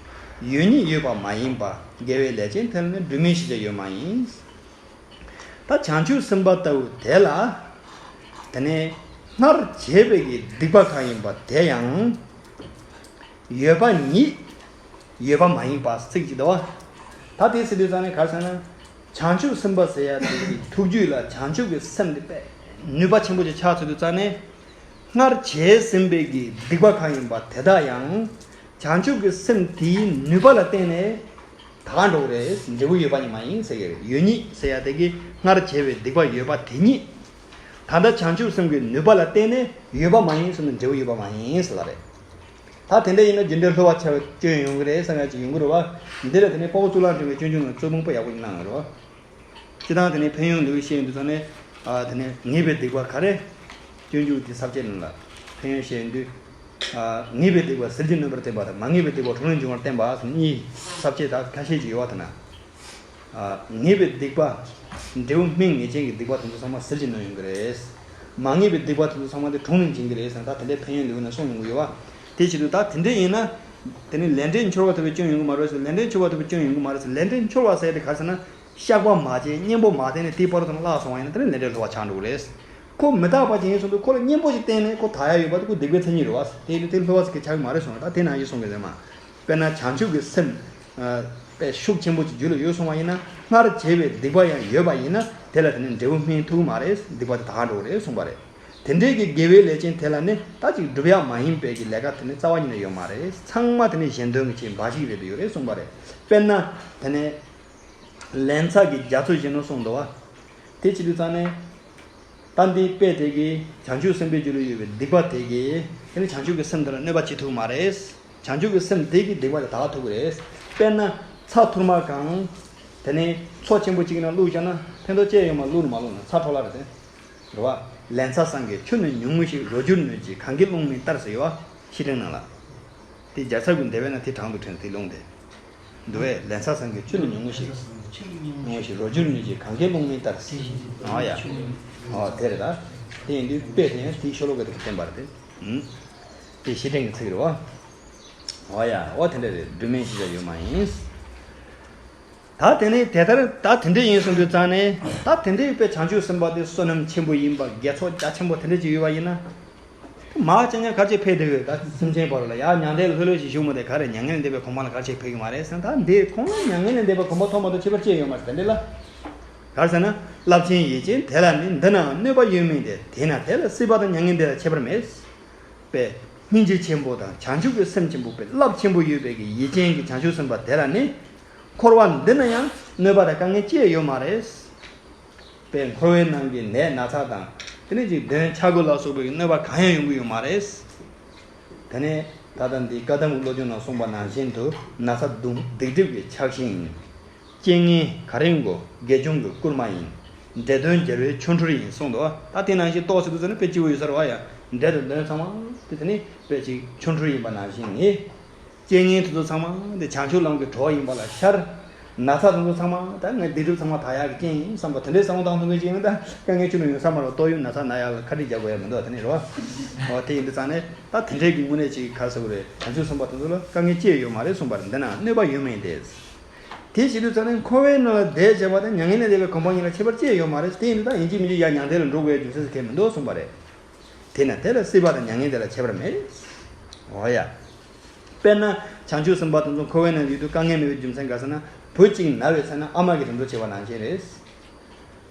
ཡོད་ཉིད་ཡོད་པ་མ་ཡིན་པ། དགེ་བའི་ལས་ཅན་དེ་ལ་ནི། སྒྲུབ་མིན་ཞེས་བྱ་ཡོད་མ་ཡིན། ད་བྱང་ཆུབ་སེམས་དཔའ་ལྟ་བུ་དེ་ལ། དེ་ནས་སྔར་བྱས་པའི་གི་སྡིག་པ་གང་ཡིན་པ་དེ་ཡང་། ཡོད་པ་ཉིད་ཡོད་པ་མ་ཡིན་པ་ཚིག་ཅིག་འདུག་བ། ད་དེ་ཟེར་དུས་ཙང་ནས་ག་རེ་ཟེར་ན། བྱང་ཆུབ་སེམས་དཔའ་ཟེར་ཡ་དེ་གི་ཐུགས་རྒྱུད་ལ་བྱང་ཆུབ་ཀྱི་སེམས་དེ་དཔེ་ནུས་པ་ཆེན་པོ་ཅིག་ཆགས་ཚུལ་དུས་ཙང་ནས། སྔར་བྱས་ཟིན་པའི་གི་སྡིག་པ་གང་ཡིན་པ་དེ་དག་ཡང་། བྱང་ཆུབ་ཀྱི་སེམས་དེའི་ནུས་པ་ལ་བརྟེན་ནས་དག་འགྲོ་གི་རེད། འབྲས་བུ་ཡོད་པ་ཉིད་མ་ཡིན་ཟེར་གྱི་རེད། ཡོད་ཉིད་ཟེར་ཡ་དེ་གི་སྔར་བྱས་པའི་སྡིག་པ་ཡོད་པ་དེ་ཉིད། ད་ལྟ་བྱང་ཆུབ་སེམས་ཀྱི་ནུས་པ་ལ་བརྟེན་ནས་ཡོད་པ་མ་ཡིན་ཟེར་ན་འབྲས་བུ་ཡོད་པ་མ་ཡིན་ཟེར་བ་རེད། ད་དེ་འདྲ་ཡིན་ན་རྒྱུ་འབྲས་བསླུ་བ་ཆགས་པའི་སྐྱོན་ཡོང་གི་རེད་བསམ་ཡ་ཅིག་ཡོང་གི་རེད་བ། འདི་ལ་དེ་ནས་དཔའ་བོ་གཙུག་ལག་ཕྲེང་བའི་སྤྱོད་འཇུག་ནང་གཙོ་བོ་དཔེ་ཡག་པོ་ཞིག་གནང་ཡོད་རེད་བ། སྤྱིར་བཏང་དེ་ནས་ཕན་ཡོན་ལེའུ་བཤད་ཡོང་དུས་ཙང་ནས། ཨ་དེ་ནས་ངེས་པའི་སྡིག་པ་ག་རེ། སྤྱོད་འཇུག་དེ་ས་བཅད་ནང་ལ་ཕན་ཡོན་བཤད་ཡོང་དུས། ཨ་ངེས་པའི་སྡིག་པ་ཟིལ་གྱིས་གནོན་པར་བསྟན་པ་དང་། མ་ངེས་པའི་སྡིག་པ་གྲོགས་ལས་འབྱུང་བར་བསྟན་པ་ཟེར་གཉིས་ས་བཅད་དག་ཁ་ཤས་ཅིག་ཡོད་བ། དེ་ན། ཨ་ངེས་པའི་སྡིག་པ་འབྲས་བུ་སྨིན་ངེས་ཅན་གྱི་སྡིག་པ་དེ་ཚོ་ཚང་མ་ཟིལ་གྱིས་གནོན་ཡོང་གི་རེད། མ་ངེས་པའི་སྡིག་པ་དེ་ཚོ་ཚང་མ་དེ་གྲོགས་ལས་འབྱིན་གྱི་རེད་ཟེར་ན་ད་དེ་འདྲའི་ཕན་ཡོན་ལེའུ་ནང་གསུངས་ཡོང་གི་ཡོད་བ། དེ་བྱེད་དུས་ད་དེ་འདྲ་ཡིན་ན། དེ་ནི་ལས་འབྲས་འཆོལ་བ་ཐུབ་པའི་སྐྱོན་ཡོང་གི་མ་རེད་ཟེར། ལས་འབྲས་འཆོལ་བ་ཐུབ་པའི་སྐྱོན་ཡོང་གི་མ་རེད་ཟེར། ལས་འབྲས་འཆོལ་བ་ཟེར་དེ་ག་རེ་ཟེར་ན། བཤགས་པ་མ་བྱས་གཉེན་པོ་མ་བསྟེན་ནས་དེའི་བར་དུ་བརླག་སོང་བ་ཡིན་ན་དེ་ནི་ལས་འབྲས་བསླུ་བ་ཆགས་འགྲོ་གི་རེད། ཁོ་མི་རྟག་པ་ཅིག་ཡིན་སོང་དུས་ཁོ་ལ་གཉེན་པོ་ཞིག་བསྟེན་ནས་ཁོ་དག་ཡ་ཡོད་པ་དེ་ཁོའི་སྡིག་པའི་མཚན་ཉིད་རེད་བ། དེ་ཡིན་དུས་དེ་བསླུ་བ་ཟེར་གྱི་ཆགས་ཀྱི་མ་རེད་གསུངས། ད་དེ་ནང་བཞིན་གསུངས་གི་རེད་མ། དཔེར་ན་བྱང་ཆུབ་ཀྱི་སེམས། ཨ་དཔེ་ཤུགས་ཆེན་པོ་ཅིག་རྒྱུད་ལ་ཡོད་སོང་བ་ཡིན་ན། སྔར་བྱས་པའི་སྡིག་པ་ཡང་ཡོད་པ་ཡིན་ན་དེ་ལ་དེ་ནི་འབྲས་བུ་སྨིན་ཐུབ་ཀྱི་མ་རེད། སྡིག་པ་དེ་དག་འགྲོ་གི་རེད་གསུངས་པ་རེད། དེ་འདྲའི་གི་དགེ་བའི་ལས་ཅན་དེ་ལ་ནི་ད་ཅིག་སྒྲུབ་ཡག་མ་ཡིན་པའི་གི་ལས་ཀ་དེ་ནི་རྩ་བ་ཉིད་ནས་ཡོད་མ་རེད། ཚང་མ་དེ་ནི་གཞན་དོན་གྱི་ཆེད་འབའ་ཞིག་རེད་དུ་ཡོད་རེད་གསུངས་པ་རེད། དཔེར་ན། དེ་ནི། ལན་ཚྭ་གི་རྒྱ་མཚོ་བཞིན་ནོ་གསུངས་འདུག་བ། དེ་བྱེད་དུས་ཙང་ནས། ད་འདི་དཔེ་དེ་གིས་བྱང་ཆུབ་སེམས་དཔའི་རྒྱུད་ལ་ཡོད་པའི་སྡིག་པ་དེ་གིས་དེ་ནི་བྱང་ཆུབ་ཀྱི་སེམས་དེ་ལ་གནོད་པ་བྱེད་ཐུབ་མ་རེད། བྱང་ཆུབ་ཀྱི་སེམས་དེ་གིས་སྡིག་པ་དེ་དག་ཐུབ་ཀྱི་རེད། དཔེར་ན་ཚྭ་ཐུར་མ་གང་། དེ་ནི་མཚོ་ཆེན་པོ་གཅིག་ནང་བླུགས་བཞག་ན་ཕན་ཐོགས་ཅི་ཡང་ཡོད་མ། བླུགས་ནི་མ་བླུགས་ན་ཚྭ་འཕྲོ་བརླག་རེད་དེ། རེད་བ། ལན་ཚྭ་བསམ་གྱིས་ཆུ་ནི་ཉུང་ངུ་ཞིག་རོ་བསྒྱུར་ནུས་ཀྱི་གངྒཱའི་ཀླུང་མིན་ལྟར་ཟེར་ཡོད་བ། བཤེས་སྤྲིང་ནང་ལ། དེ་རྒྱལ་ཚབ་ཀྱི་འདས་པས་ན་དེ་དྲང་དུ་དྲན་དེ་ལུང་དེ། འདུག་བས། ལན་ཚྭ་བསམ་གྱིས་ཆུ་ནི་ཉུང་ངུ་ཞིག་ཉུང་ངུ་ཞིག་རོ་བསྒྱུར་ནུས་ཀྱི་གངྒཱའི་ཀླུང་མིན་ལྟར། ཨོ་ཡ། ཨོ་དེ་རེད་ད། དེ་ཡིན་དུས་དཔེ་དེ་ཡང་དེའི་ཤོ་ལོ་ཀ་དེ་གིས་བསྟན་པ་རེད་དེ། ཨུམ། དེ་བཤེས་སྤྲིང་གི་ཚིག་རེད་བ། ཨོ་ཡ། ཨོ་དེ་འདྲ་རེད། སྒྲུབ་མིན་ཞེས་བྱ་ཡོད་མ་ཡིན། ད་དེ་ནས་དེ་ལྟར་ད་དེ་འདྲ་ཡིན་གསུངས་དུས་ཙང་ནས་ད་དེ་འདྲའི་དཔེ་བྱང་ཆུབ་སེམས་དཔའ་དེ་བསོད་ནམས་ཆེན་པོ་ཡིན་པ། དགེ་ཚོགས་རྒྱ་ཆེན་པོ་དེ་འདྲ་ཅིག་ཡོད་པ་ཡིན་ན། མ་ཅང་ཉ་གར་ཆེ་ཕེ་དེ་གི་ད་སེམས་ཅན་བར་ལ་ཡ་མྱང་འདས་ལ་ལྷོད་ལྷོད་ཞིག་བཞུགས་མ་དེ་ག་རེ་མྱ་ངན་ལས་འདས་པའི་གོ་འཕང་ལ་གར་ཆེ་ཕེ་གི་མ་རེད་ཟེར། ད་འདི་ཁོང་ལ་མྱ་ངན་ལས་འདས་པའི་གོ་འཕང་ཐོབ་མ་ཐོབ་ཁྱད་པར་ཅི་ཡོད་མ་རེད། དེ་འདྲ་ལ་གར་ཟེར་ན་རླབས་ཆེན་ཡིད་ཅན་དེ་ལ་ནི། འདི་ནའང་གནོད་པ་ཡོད་མིན་ཏེ། དེས་ན་དེ་ལ་སྲིད་པ་དང་མྱ་ངན་འདས་ལ་ཁྱད་པར་མེད། པས་སྙིང་རྗེ་ཆེན་པོ་དང་བྱང་ཆུབ་ཀྱི་སེམས་ཆེན་པོ་པས་རླབས་ཆེན་པོ་ཡོད་པའི་གི་ཡིད་ཅན་གྱི་བྱང་ཆུབ་སེམས་དཔའ་དེ་ལ་ནི། འཁོར་བ་འདི་ན་ཡང་གནོད་པ་དང་དཀའ་ངལ་ཅི་ཡང་ཡོད་མ་རེད། པས་འཁོར་བའི་ནང་གི་ནད་ན་ཚ་དང་། དེ་ནས་ཅིག་གདོན་ཆག་སྒོ་ལ་སོགས་པའི་གནོད་པ་གང་ཡང་ཡོང་གི་ཡོད་མ་རེད། དེ་ནས་ད་ལྟ་འདི་བཀའ་གདམས་ཀྱི་བློ་སྦྱོང་ནང་གསུངས་པ་ནང་བཞིན་དུ། ན་ཚ་སྡུག་སྡིག་སྒྲིབ་ཀྱི་ཆགས་ཤིང་ཡིན། རྐྱེན་ངན་ག་རེ་མགོ་དགེ་སྦྱོང་གི་སྐུལ་མ་ཡིན། འདྲེ་གདོན་རྒྱལ་བའི་ཆོ་འཕྲུལ་ཡིན་གསུངས་འདུག་ད་དེ་ནང་བཞིན་ཏོག་ཙམ་དུ་ཟེར་ན་དཔེ་སྐྱིད་པོ་ཡོད་ས་རེད་བ་ཡ། འདྲེ་དང་གདོན་ཚང་མ་དེ་དེ་ནི་དཔེ་ཅིག་ཆོ་འཕྲུལ་ཡིན་པ་ནང་བཞིན་ནི། རྐྱེན་ངན་དེ་ཚོ་ཚང་མ་དེ་བྱང་ཆུབ་ལམ་གྱི་གྲོགས་ཡིན་པ་ལ་ཤར། ན་ཚ་དེ་ཚོ་ཚང་མ་ད་ངའི་སྡིག་སྒྲིབ་ཚང་མ་དག་ཡག་གི་རྐྱེན་ཡིན་བསམ་པ་དེ་འདྲའི་བསམ་བློ་བཏང་ཐུབ་མཁན་ཅིག་ཡིན་ན། ད་དཀའ་ངལ་ཅི་ནས་ཡོང་ས་མ་རེད། ཏོག་དབྱིབས་ན་ཚ་ན་ཡག་ལ་ཁ་འདྲི་རྒྱག་དགོས་ཡ་མི་འདུག་དེ་ནི་རེད་བ། འོ་དེ་ཡིན་དུས་ཙང་ནས་ད་དེ་འདྲའི་གི་དངོས་གནས་ཅིག་ག་རེ་ཟེར་དགོས་རེད། བྱང་ཆུབ་སེམས་དཔའ་དེ་ཚོ་ལ་དཀའ་ངལ་ཅི་ཡང་ཡོད་མ་རེད་གསུངས་པ་རེད། འདི་ན་གནོད་པ་ཡོད་མིན་ཏེ། དེ་བྱེད་དུས་ཙང་ནས་འཁོར་བའི་ནང་ལ་བསྡད་བྱས་པ་དང་མྱ་ངན་ལས་འདས་པའི་གོ་འཕང་གཉིས་ལ་ཁྱད་པར་ཅི་ཡང་ཡོད་མ་རེད། དེ་ཡིན་དུས་ད་ཡིན་གཅིག་མིན་གཅིག་ཡར་མྱང་འདས་ལ་འགྲོ་དགོས་ཡ་རྒྱུ་མཚན་ཟེར་མཁན་མི་འདུག་གསུངས་པ་རེད། དེས་ན་དེ་ལ་སྲིད་པ་དང་མྱ་ངན་འདས་ལ་ཁྱད་པར་མེད། འོ་ཡ། དཔེར་ན་བྱང་ཆུབ་སེམས་དཔའ་དེ་ཚོ་འཁོར་བའི་ནང་ཡོད་དུས་དཀའ་ངལ་མེད་པའི་རྒྱུ་མཚན་ག་ཟེར་ན། བུ་གཅིག་ན་བའི་ཚེ་ན་ཨ་མ་གིས་རིམ་གྲོ་བྱེད་པ་ནང་བཞིན་རེད།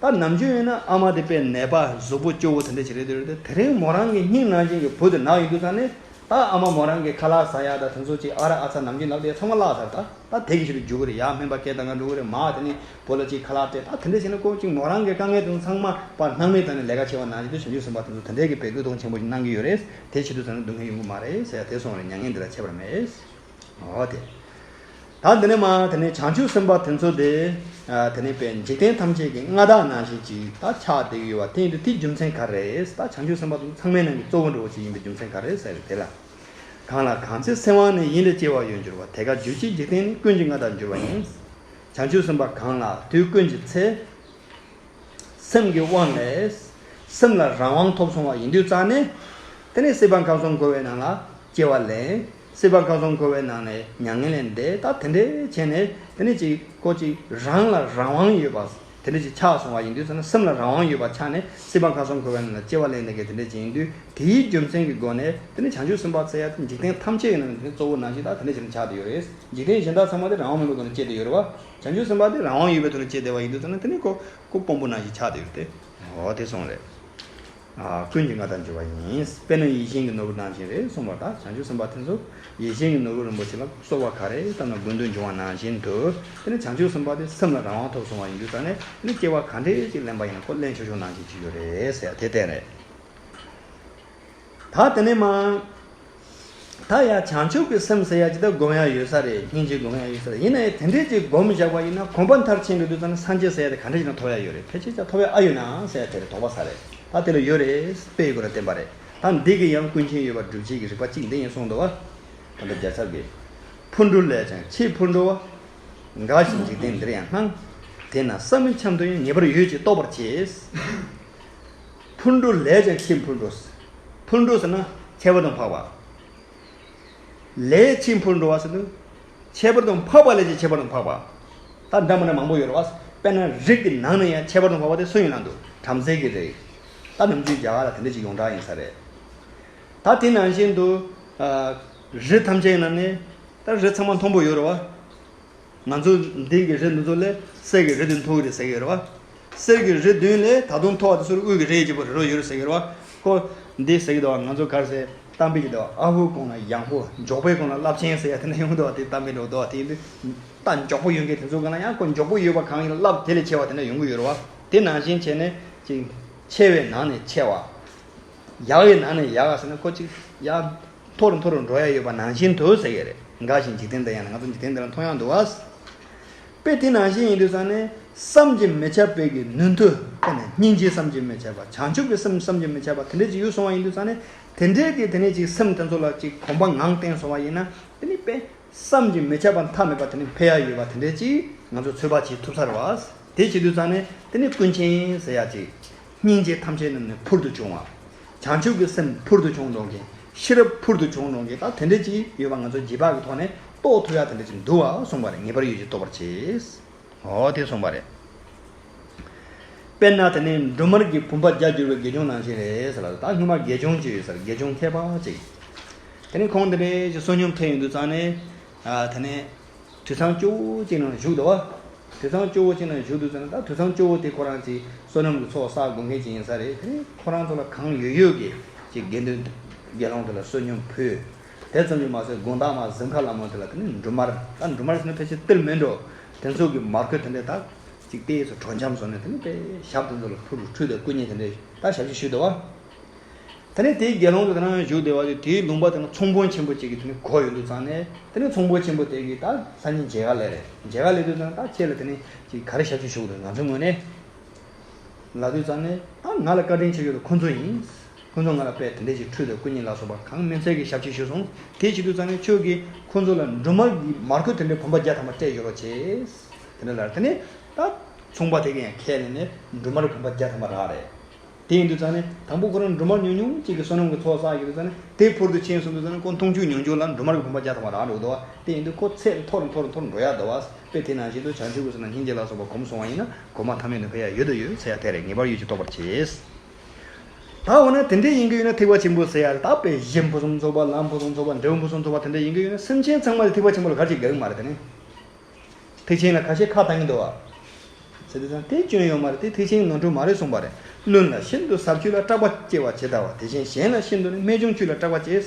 ད་ནམ་རྒྱུན་ཡིན་ན་ཨ་མ་དེ་དཔེ་ནད་པ་གཟུགས་པོ་སྐྱོ་བོ་དེ་འདྲ་ཞིག་རེད་དེ་རེད་དེ། དེ་རིང་མོ་རང་གི་སྙིང་ནང་བཞིན་གྱི་བུ་དེ་ན་ཡོང་དུས་ཙང་ནས། ད་ཨ་མ་མོ་རང་གི་ཁ་ལག་ཟ་ཡ་ད་དེ་ཚོ་ཅིག་ཨ་ར་ཨ་ཚ་ནམ་རྒྱུན་ལབ་དེ་ཚང་མ་བརླག་ཚར། ད་ད་དེ་གི་ཕྱིར་རྒྱུག་གི་རེད། ཡར་སྨན་པ་སྐད་བཏང་ག་འགྲོ་གི་རེད། མ་དེ་ནས་བུ་ལ་ཅིག་ཁ་ལག་སྤྲད། ད་དེ་འདྲ་བྱས་ན་ཁོ་ཅིག་མོ་རང་གི་དཀའ་ངལ་དེ་ཚོ་ཚང་མ་པ་སྣང་མེད་བཏང་ནས་ལས་ཀ་བྱེད་པ་ནང་བཞིན་དུ་བྱང་ཆུབ་སེམས་དཔའ་དེ་ཚོ་དེ་འདྲའི་གི་བེད་སྐུལ་གཏོང་ཆེན་པོ་ཞིག་གནང་གི་ཡོད་རེད། དེ་བྱེད་དུས་ཙང་ནས་སྡུག་བསྔལ་ཡོང་གི་མ་རེད་ཟེར་ཡ་དེ་གསུངས་རེད། མྱ་ངན་འདས་ལ་ཁྱད་པར་མེད། འོ་དེ། ད་འདི་ནས་མ་དེ་ནས་བྱང་ཆུབ་སེམས་དཔའ་དེ་ཚོ་དེ། ཨ། དེ་ནས་པའི་འཇིག་རྟེན་ཐམས་ཅད་ཀྱི་མངའ་བདག་ནང་བཞིན་ཅིག་ད་ཆགས་བསྡད་ཀྱི་ཡོད་པ་དེ་ཡིན་དུས་དེའི་རྒྱུ་མཚན་ག་རེ་རེད། ད་བྱང་ཆུབ་སེམས་དཔའ་དེ་ཚོ་ཚང་མའི་ནང་གི་གཙོ་བོ་འདྲ་བོ་ཅིག་ཡིན་པའི་རྒྱུ་མཚན་ག་རེ་རེད་ཟེར་བའི་དེ་ལ། གང་ལ་གང་ཚེ་སེམས་དབང་ནི་ཡིད་འདྲ་སྐྱེ་བ་ཡོད་འགྱུར་བ། དེ་ཀ་རྒྱུ་ཅན་འཇིག་རྟེན་ནི་ཀུན་གྱི་མངའ་བདག་འགྱུར་བ་ཡིན། བྱང་ཆུབ་སེམས་དཔའ་གང་ལ་དུས་ཀུན་གྱི་ཚེ། སེམས་ཀྱི་དབང་ལས་སེམས་ལ་རང་དབང་ཐོབ་སོང་བ་ཡིན་དུས་ཙང་ནས། དེ་ནས་སྲིད་པ་ཁམས་གསུམ་འཁོར་བའི་ནང་ལ་སྐྱེ་བ་ལེན། སྲིད་པ་ཁམས་གསུམ་འཁོར་བའི་ནང་ནས་མྱ་ངན་ལས་འདས། ད་དེ་འདྲས་བྱས་ནས་དེ་ནས་ཅིག་ཁོ་ཅིག་རང་ལ་རང་དབང་ཡོད་པ་དེ་འདྲས་ཅིག་ཆགས་སོང་བ་ཡིན་དུས་ཙང་ནས། སེམས་ལ་རང་དབང་ཡོད་པ་ཆགས་ནས་སྲིད་པ་ཁམས་གསུམ་འཁོར་བའི་ནང་ལ་སྐྱེ་བ་ལེན་ནས་གི་དེ་འདྲས་ཅིག་ཡིན་དུས། དེའི་རྒྱུ་མཚན་གྱི་སྒོ་ནས་དེ་ནས་བྱང་ཆུབ་སེམས་དཔའ་ཟེར་ཡ་དེ་འཇིག་རྟེན་ཐམས་ཅད་ཀྱི་ནང་ནས་དེ་ནས་གཙོ་བོ་ནང་བཞིན་ད་དེ་འདྲས་ཅིག་ཆགས་བསྡད་ཡོད་རེད། འཇིག་རྟེན་གཞན་དག་ཚང་མ་དེ་རང་དབང་མེད་པའི་ཐོག་ནས་སྐྱེས་བསྡད་ཡོད་རེད་བ། བྱང་ཆུབ་སེམས་དཔའ་དེ་རང་དབང་ཡོད་པའི་ཐོག་ནས་སྐྱེས་བསྡད་པ་ཡིན་དུས་ཙང་ནས་དེ་ནས་ཁོ་ཁོ་དཔོན་པོ་ནང་བཞིན་ཆགས་བསྡད་ཡོད་རེད་དེ། འོ་དེ་གསུངས་རེད། ཨ། ཀུན་གྱི་མངའ་བདག་འགྱུར་བ་ཡིན། དཔེར་ན་ཡིད་བཞིན་གྱི་ནོར་བུ་ནང་བཞིན་རེད་གསུངས་པ། ད་བྱང་ཆུབ་སེམས་དཔའ་དེ་ཚོ་ཡིད་བཞིན་གྱི་ནོར་བུ་རིན་པོ་ཆེ་ལ་གསོལ་བ་ག་རེ་བཏབ་ན་དགོས་འདོད་འབྱུང་བ་ནང་བཞིན་དུ། དེ་ནི་བྱང་ཆུབ་སེམས་དཔའ་དེ་སེམས་ལ་རང་དབང་ཐོབ་སོང་བ་ཡིན་དུས་ཙང་ནས། དེ་ནི་སྐྱེ་བ་ག་འདྲས་ཅིག་ལེན་པ་ཡིན་ན་ཁོ་ལེན་ཆོག་ཆོག་ནང་བཞིན་ཅིག་ཡོད་རེད་ཟེར་ཡ་དེ་གཏན་རེད། ད་དེ་ནས་མ། ད་ཡ་བྱང་ཆུབ་ཀྱི་སེམས་ཟེར་ཡ་ཅིག་ད་སྒོམ་ཡ་ཡོད་ས་རེད། སྙིང་རྗེ་སྒོམ་ཡ་ཡོད་ས་རེད། ཡིན་ན་ཡང་དེ་འདྲས་ཅིག་སྒོམ་བཞག་པ་ཡིན་ན་གོམ་པ་མཐར་ཕྱིན་འགྲོ་དུས་ཙང་ནས་སངས་རྒྱས་ཟེར་ཡ་དེ་ག་འདྲས་ཅིག་ན་ཐོབ་ཡ་ཡོད་རེད། ཕལ་ཆེར་ཅིག་ཐོབ་ཡ་ཨ་ཡོད་ན་ཟེར་ཡ་དེ་རེད། དོགས་པ་ཟ་རེད། ད་དེ་ལ་ཡོད་རེད། དཔེ་ཡི་སྒོ་ནས་བསྟན་པ་རེད། ད་འདི་གི་ཡང་ཀུན་མཁྱེན་ཡོད་པར་སྒྲུབ་བྱེད་ཀྱི་རིགས་པ་གཅིག་འདི་ཡིན་གསུངས་འདུག་བ། ད་ལྟ་རྒྱལ་ཚབ་ཀྱིས། ཕུར་འགྲོ་ལས་ཀྱང་ཆེས་ཕུར་འགྲོ་བ། འགའ་ཞིག་འཇིག་རྟེན་འདིར་ཡང་སྣང་། དེས་ན་བསམ་མི་ཁྱམ་དུ་ཡང་ངེས་པར་ཡོད་ཅེས་རྟོགས་པར་བྱེད། ཕུར་འགྲོ་ལས་ཀྱང་ཆེས་ཕུར་འགྲོ། ཕུར་འགྲོ་ཟེར་ན་ཁྱད་པར་དུ་འཕགས་པ། ལས་ཆེས་ཕུར་འགྲོ་བ་ཟེར་དུས། ཁྱད་པར་དུ་འཕགས་པ་ལས་ཀྱང་ཁྱད་པར་དུ་འཕགས་པ། ད་འདྲ་མི་འདྲ་མང་པོ་ཡོད་རེད་བ། དཔེར་ན་རིགས་ཀྱི་ནང་ནས་ཡང་ཁྱད་པར་དུ་འཕགས་པ་དེ་སུ་ཡིན་ལབ་དུས་བྲམ་ཟེ་གི་རིགས། ད་ནམ་རྒྱུན་རྒྱ་གར་ལ་དེ་འདྲ་ཅིག་ཡོངས་གྲགས་ཡིན་ས་རེད། ད་དེ་ནང་བཞིན་དུ། ཨ། རི་ཐམས་ཅད་ནང་ནས་ད་རི་ཚང་མ་མཐོན་པོ་ཡོད་རེད་བ། ང་ཚོ་འདི་གི་རི་འདི་ཚོ་ལས་གསེར་གྱི་རི་བདུན་མཐོ་གི་རེད་ཟེར་གྱི་རེད་བ། གསེར་གྱི་རི་བདུན་ལས་ད་དུང་མཐོ་བ་དེ་ཚོར་དབུས་ཀྱི་རི་གཅིག་པོ་རི་རོ་ཡོད་རེད་ཟེར་གྱི་རེད་བ། ཁོ་འདི་ཟེར་གྱི་འདུག་བ། ང་ཚོ་ག་རེ་ཟེར། གཏམ་དཔེ་ཅིག་འདུག་བ། ཨ་ཧུ་གོང་ན་ཡང་ཧུ། མགྱོགས་པའི་གོང་ན་རླབས་ཆེན་ཟེར་ཡ་དེ་འདྲ་ཡོང་གི་འདུག་བ། དེ་གཏམ་དཔེ་འདྲ་བོ་འདུག་བ། དེ་ཡིན་དུས་ད་མགྱོགས་པོ་ཡོང་མཁན་དེ་ཚོ་ག་ན་ཡང་ཁོ་མགྱོགས་པོ་ཡོད་པ་གང་ཡིན་ན་རླབས་དེ་ལས་ཆེ་བ་དེ་འདྲ་ཡོང་གི་ཡོད་རེད་བ། དེ་ནང་བཞིན་བྱས་ནས་ཅིག་ཆེ་བའི་ནང་ནས་ཆེ་བ། ཡག་པའི་ནང་ནས་ཡག་ཟེར་ན་ཁོ་ཅིག་ཡ། མཐོ་རུ་མཐོ་རུ་འགྲོ་ཡ་ཡོད་པ་ནང་བཞིན་དུ་ཟེར་གྱི་རེད། འགའ་ཞིག་འཇིག་རྟེན་འདི་ཡང་ན། ང་ཚོ་འཇིག་རྟེན་འདི་ལ་མཐོང་ཡ་འདུག་བ། དཔེ་དེ་ནང་བཞིན་ཡིན་དུས་ཙང་ནས་བསམ་གྱིས་མི་ཁྱབ་པའི་གི་ནུས་མཐུ། དཔེར་ན་སྙིང་རྗེ་བསམ་གྱིས་མི་ཁྱབ་པ། བྱང་ཆུབ་ཀྱི་སེམས་བསམ་གྱིས་མི་ཁྱབ་པ་དེ་འདྲས་ཅིག་ཡོད་སོང་བ་ཡིན་དུས་ཙང་ནས། དེ་འདྲས་ཀྱི་དེ་ནས་ཅིག་སེམས་དེ་ཚོ་ལ་ཅིག་གོམས་པ་ངང་བསྟེན་སོང་བ་ཡིན་ན། དེ་ནི་དཔེ། བསམ་གྱིས་མི་ཁྱབ་པ་མཐའ་མེད་པ་དེ་ནི་འཕེལ་ཡ་ཡོད་པ་དེ་འདྲས་ཅིག་ང་ཚོ་ཚོད་དཔག་བྱེད་ཐུབ་ས་རེད་བ། དེ་བྱེད་དུས་ཙང་ནས་དེ་ནི་ཀུན་མཁྱེན་ཟེར་ཡ་ཅིག་སྙིང་རྗེ་ཐམས་ཅད་རྣམས་ནི་ཕུལ་དུ་བྱུང་བ། བྱང་ཆུབ་ཀྱི་སེམས་ཕུལ་དུ་བྱུང་འགྲོ་མཁན། ཤེས་རབ་ཕུལ་དུ་བྱུང་འགྲོ་མཁན། ད་དེ་འདྲས་ཅིག་ཡོད་པ་ང་ཚོ་རྗེས་དཔག་གི་ཐོག་ནས་རྟོགས་ཐུབ་ཡ་དེ་འདྲས་ཅིག་འདུག་བ་གསུངས་པ་རེད། ངེས་པར་ཡོད་ཅེས་རྟོགས་པར་བྱེད། འོ་དེ་གསུངས་པ་རེད། དཔེར་ན་དེ་ནས་འབྲུ་མར་གྱི་བུམ་པ་བརྒྱར་གྱུར་པའི་དགེ་སྦྱོང་ནང་བཞིན་རེད་ཟེར་ལ། ད་སྔོན་མ་དགེ་སྦྱོང་ཅིག་ཡོད་ཟེར། དགེ་སྦྱོང་མཁས་པ་ཅིག་དེ་ནས་ཁོང་དེ་འདྲའི་བསོད་སྙོམས་ཐེབས་ཡོང་དུས་ཙང་ནས། ཨ། དེ་ནས་དུད་ཚང་སྐྱོ་བོ་ཅིག་ནང་བཞུགས་འདུག་བ། དུད་ཚང་སྐྱོ་བོ་ཅིག་ནང་བཞུགས་དུས་ཙང་ནས། ད་དུད་ཚང་སྐྱོ་བོ་དེ་ཁོ་རང་ཚོའི་བསོད་ནམས་ཀྱི་ཚོགས་བསགས་དགོས་མཁན་ཅིག་ཡིན་ས་རེད། དེ་ནས་ཁོ་རང་ཚོ་ལ་གང་ཡོད་ཡོད་ཀྱི་ཅིག་དགེ་འདུན་དགེ་སློང་དེ་ལ་བསོད་སྙོམས་ཕུལ། དེ་ཙམ་གྱིས་མ་ཟད། དགོང་དག་མར་གཟིམ་ཁ་ལ་མོ་དེ་ལ་དེ་ནས་འབྲུ་མར། ད་འབྲུ་མར་ཟེར་ན་ཕལ་ཆེར་ཏིལ་མིན་འགྲོ། དེ་ཚོ་གི་མར་ཁུ་དེ་འདྲས། ད་ཅིག་ཏོག་ཙམ་དྲོ་འཇམ་བཟོས་ནས། དེ་ནས་དཔེ་ཞབས་དེ་ཚོ་ལ་ཕུལ། ཁྲུས་དང་སྐུ་མཉེ་དེ་འདྲས་ད་ཞབས་ཕྱི་ཞུས་འདུག་བ། དེ་ནས་དེའི་དགེ་སློང་དེ་དེ་ནང་བཞུགས་བསྡད་པ་དེ། དེའི་ལུང་པ་དེ་ན་ཚོང་དཔོན་ཆེན་པོ་ཅིག་གིས་དེ་ནས་གོ་ཡོང་དུས་ཙང་ནས། དེ་ནས་ཚོང་དཔོན་ཆེན་པོ་དེ་གིས་ད་སང་ཉིན་མཇལ་ཁ་སླེབས་རེད། མཇལ་ཁ་སླེབས་དུས་ཙང་ད་ཁྱེད་ལ་དེ་ནས་ཅིག་ག་རེ་ཞབས་ཕྱི་ཞུ་དགོས་འདུག་ང་ཚོའི་ངོས་ནས་ལབ་དུས་ཙང་ནས། ད་ང་ལ་བཀའ་དྲིན་ཆེ་ཤོས་དེ་ཁོ་ཚོ་ཡིན། ཁོ་ཚོ་ང་ལ་དཔེ་དེ་འདྲས་ཅིག་ཁྲུས་དང་སྐུ་མཉེ་ལ་སོགས་པ་གང་མིན་ཚད་ཀྱི་ཞབས་ཕྱི་ཞུས་སོང་། དེ་བྱེད་དུས་ཙང་ནས་ཁྱོད་ཀྱིས་ཁོ་ཚོ་ལ་འབྲུ་མར་གྱི་མར་ཁུ་དེ་འདྲའི་བུམ་པ་བརྒྱ་ཐམ་པ་སྤྲད་ཡོད་རོགས་བྱས། དེ་འདྲ་ལབ། དེ་ནས་ད་ཚོང་པ་དེ་གིས་ཡང་ཁས་ལེན་ནས་འབྲུ་མར་བུམ་པ་བརྒྱ་ཐམ་པ་རག་རེད། དེ་ཡིན་དུས་ཙང་ནས། དང་པོ་ཁོ་རང་འབྲུ་མར་ཉུང་ཉུང་ཅིག་གི་བསོད་ནམས་ཀྱི་ཚོགས་བསགས་ཡོད་དུས་ཙང་ནས། དེ་ཕུལ་དུ་ཕྱིན་སོང་དུས་ཙང་ནས། ཁོ་འཐུང་ཆུ་ཉུང་ཉུང་ལ་འབྲུ་མར་གྱི་བུམ་པ་བརྒྱ་ཐམ་པ་རག་འགྲོ་འདུག་བ། དེ་ཡིན་དུས་ཁོ་ཚད་མཐོ་རུ་མཐོ་རུ་མཐོ་རུ་འགྲོ་ཡག་འདུག་བ། དཔེ་དེ་ནང་བཞིན་དུ་བྱང་ཆུབ་ཀྱི་སེམས་ལ་སྙིང་རྗེ་ལ་སོགས་པ་གོམས་སོང་བ་ཡིན་ན། གོ་མ་ཐ་མལ་ནས་ཕེབས་ཡག་ཡོད་དང་ཡོད་ཟེར་ཡག་དེ་རེད། ངེས་པར་ཡོད་ཅེས་རྟོགས་པར་བྱེད། ད་འོ་ན་དེ་འདྲས་ཡིན་གྱི་ཡོད་ན་ཐེག་པ་ཆེན་པོ་ཟེར་ཡག་རེད། ད་དཔེ་གཞི་ཕུན་སུམ་ཚོགས་པ། ལམ་ཕུན་སུམ་ཚོགས་པ། འབྲས་བུ་ཕུན་སུམ་ཚོགས་པ་དེ་འདྲས་ཡིན་གྱི་ཡོད་ན། སེམས་ཅན་ཚང་མ་དེ་ཐེག་པ་ཆེན་པོ་ལ་ག་རེ་བྱེད་དགོས་ཀྱི་མ་རེད། དེ་ནི། ཐེག་ཆེན་ལ་ཁ་ཤས་ཁ་བཏང་གི་འདུག་བ། ཟེར་དུས་ཙང་དེ་སྐྱོན་ཡོད་མ་རེད། དེ་ཐེག་ཆེན་ནོར་འཁྲུལ་མ་རེད་གསུངས་པ་རེད། བླུན་ལ་ཤིན་ཏུ་ཟབ་ཆོས་ལ་སྐྲག་པ་སྐྱེ་བ་ཇི་ལྟ་བ། དེ་བཞིན་གཞན་ལ་ཤིན་ཏུ་ནི་རྨད་བྱུང་ཆོས་ལ་སྐྲག་པ་སྐྱེ།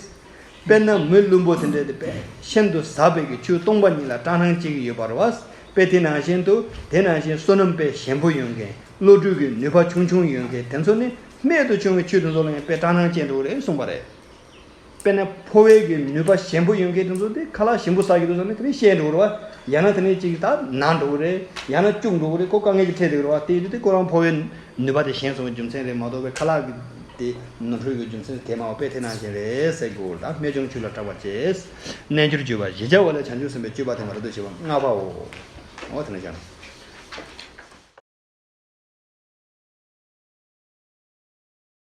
དཔེར་ན་མི་བླུན་པོ་དེ་འདྲས་དེ་དཔེ་ཤིན་ཏུ་ཟབ་པའི་གི་ཆོས་སྟོང་པ་ཉིད་ལ་སྐྲག་སྣང་སྐྱེ་གི་ཡོད་པ་རེད་བ། དཔེ་དེ་ནང་བཞིན་དུ། དེ་ནང་བཞིན་བསོད་ནམས་དཔེ་ཞན་པོ་ཡོད་མཁན། བློ་གྲོས་ཀྱི་ནུས་པ་ཆུང་ཆུང་ཡོད་མཁན་དེ་ཚོ་ནི་རྨད་དུ་བྱུང་བའི་ཆོས་དེ་ཚོ་ལ་ཡང་དཔེ་སྐྲག་སྣང་སྐྱེ་འགྲོ་གི་རེད་གསུངས་པ་རེད། དཔེར་ན་ཕོ་བའི་གི་ནུས་པ་ཞན་པོ་ཡོད་མཁན་དེ་ཚོ་དེ་ཁ་ལག་ཞིམ་པོ་ཟ་གི་འདུག་ཟེར་ནས་དེ་ནས་བཤད་འགྲོ་གི་རེད་བ། ཡང་ན་དེ་ནས་ཅིག་ད་ན་འགྲོ་གི་རེད། ཡང་ན་སྐྱུག་འགྲོ་གི་རེད། ཁོ་དཀའ་ངལ་ཅིག་འཕྲད་བསྡད་ཀྱི་རེད་བ། དེ་ཡིན་དུས་དེ་ཁོ་རང་ཕོ་བའི་ནུས་པ་དེ་ཞན་སོང་བའི་རྒྱུ་མཚན་རེད་མ་གཏོགས། དཔེ་ཁ་ལག་གི་དེ་ནོར་འཁྲུལ་གྱི་རྒྱུ་མཚན་དེ་མ་བ། དཔེ་དེ་ནང་བཞིན་རེད་ཟེར་དགོས་རེད། ད་རྨད་བྱུང་ཆོས་ལ་སྐྲག་པ་བྱེད། རྣལ་འབྱོར་སྤྱོད་པ་བཞི་བརྒྱ་པ་ལས་བྱང་ཆུབ་སེམས་དཔའི་སྤྱོད་པ་དེ་མ་རབ་ཏུ་བྱེད་པ་ལྔ་པའོ། འོ་དེ་ནས་ཀྱང་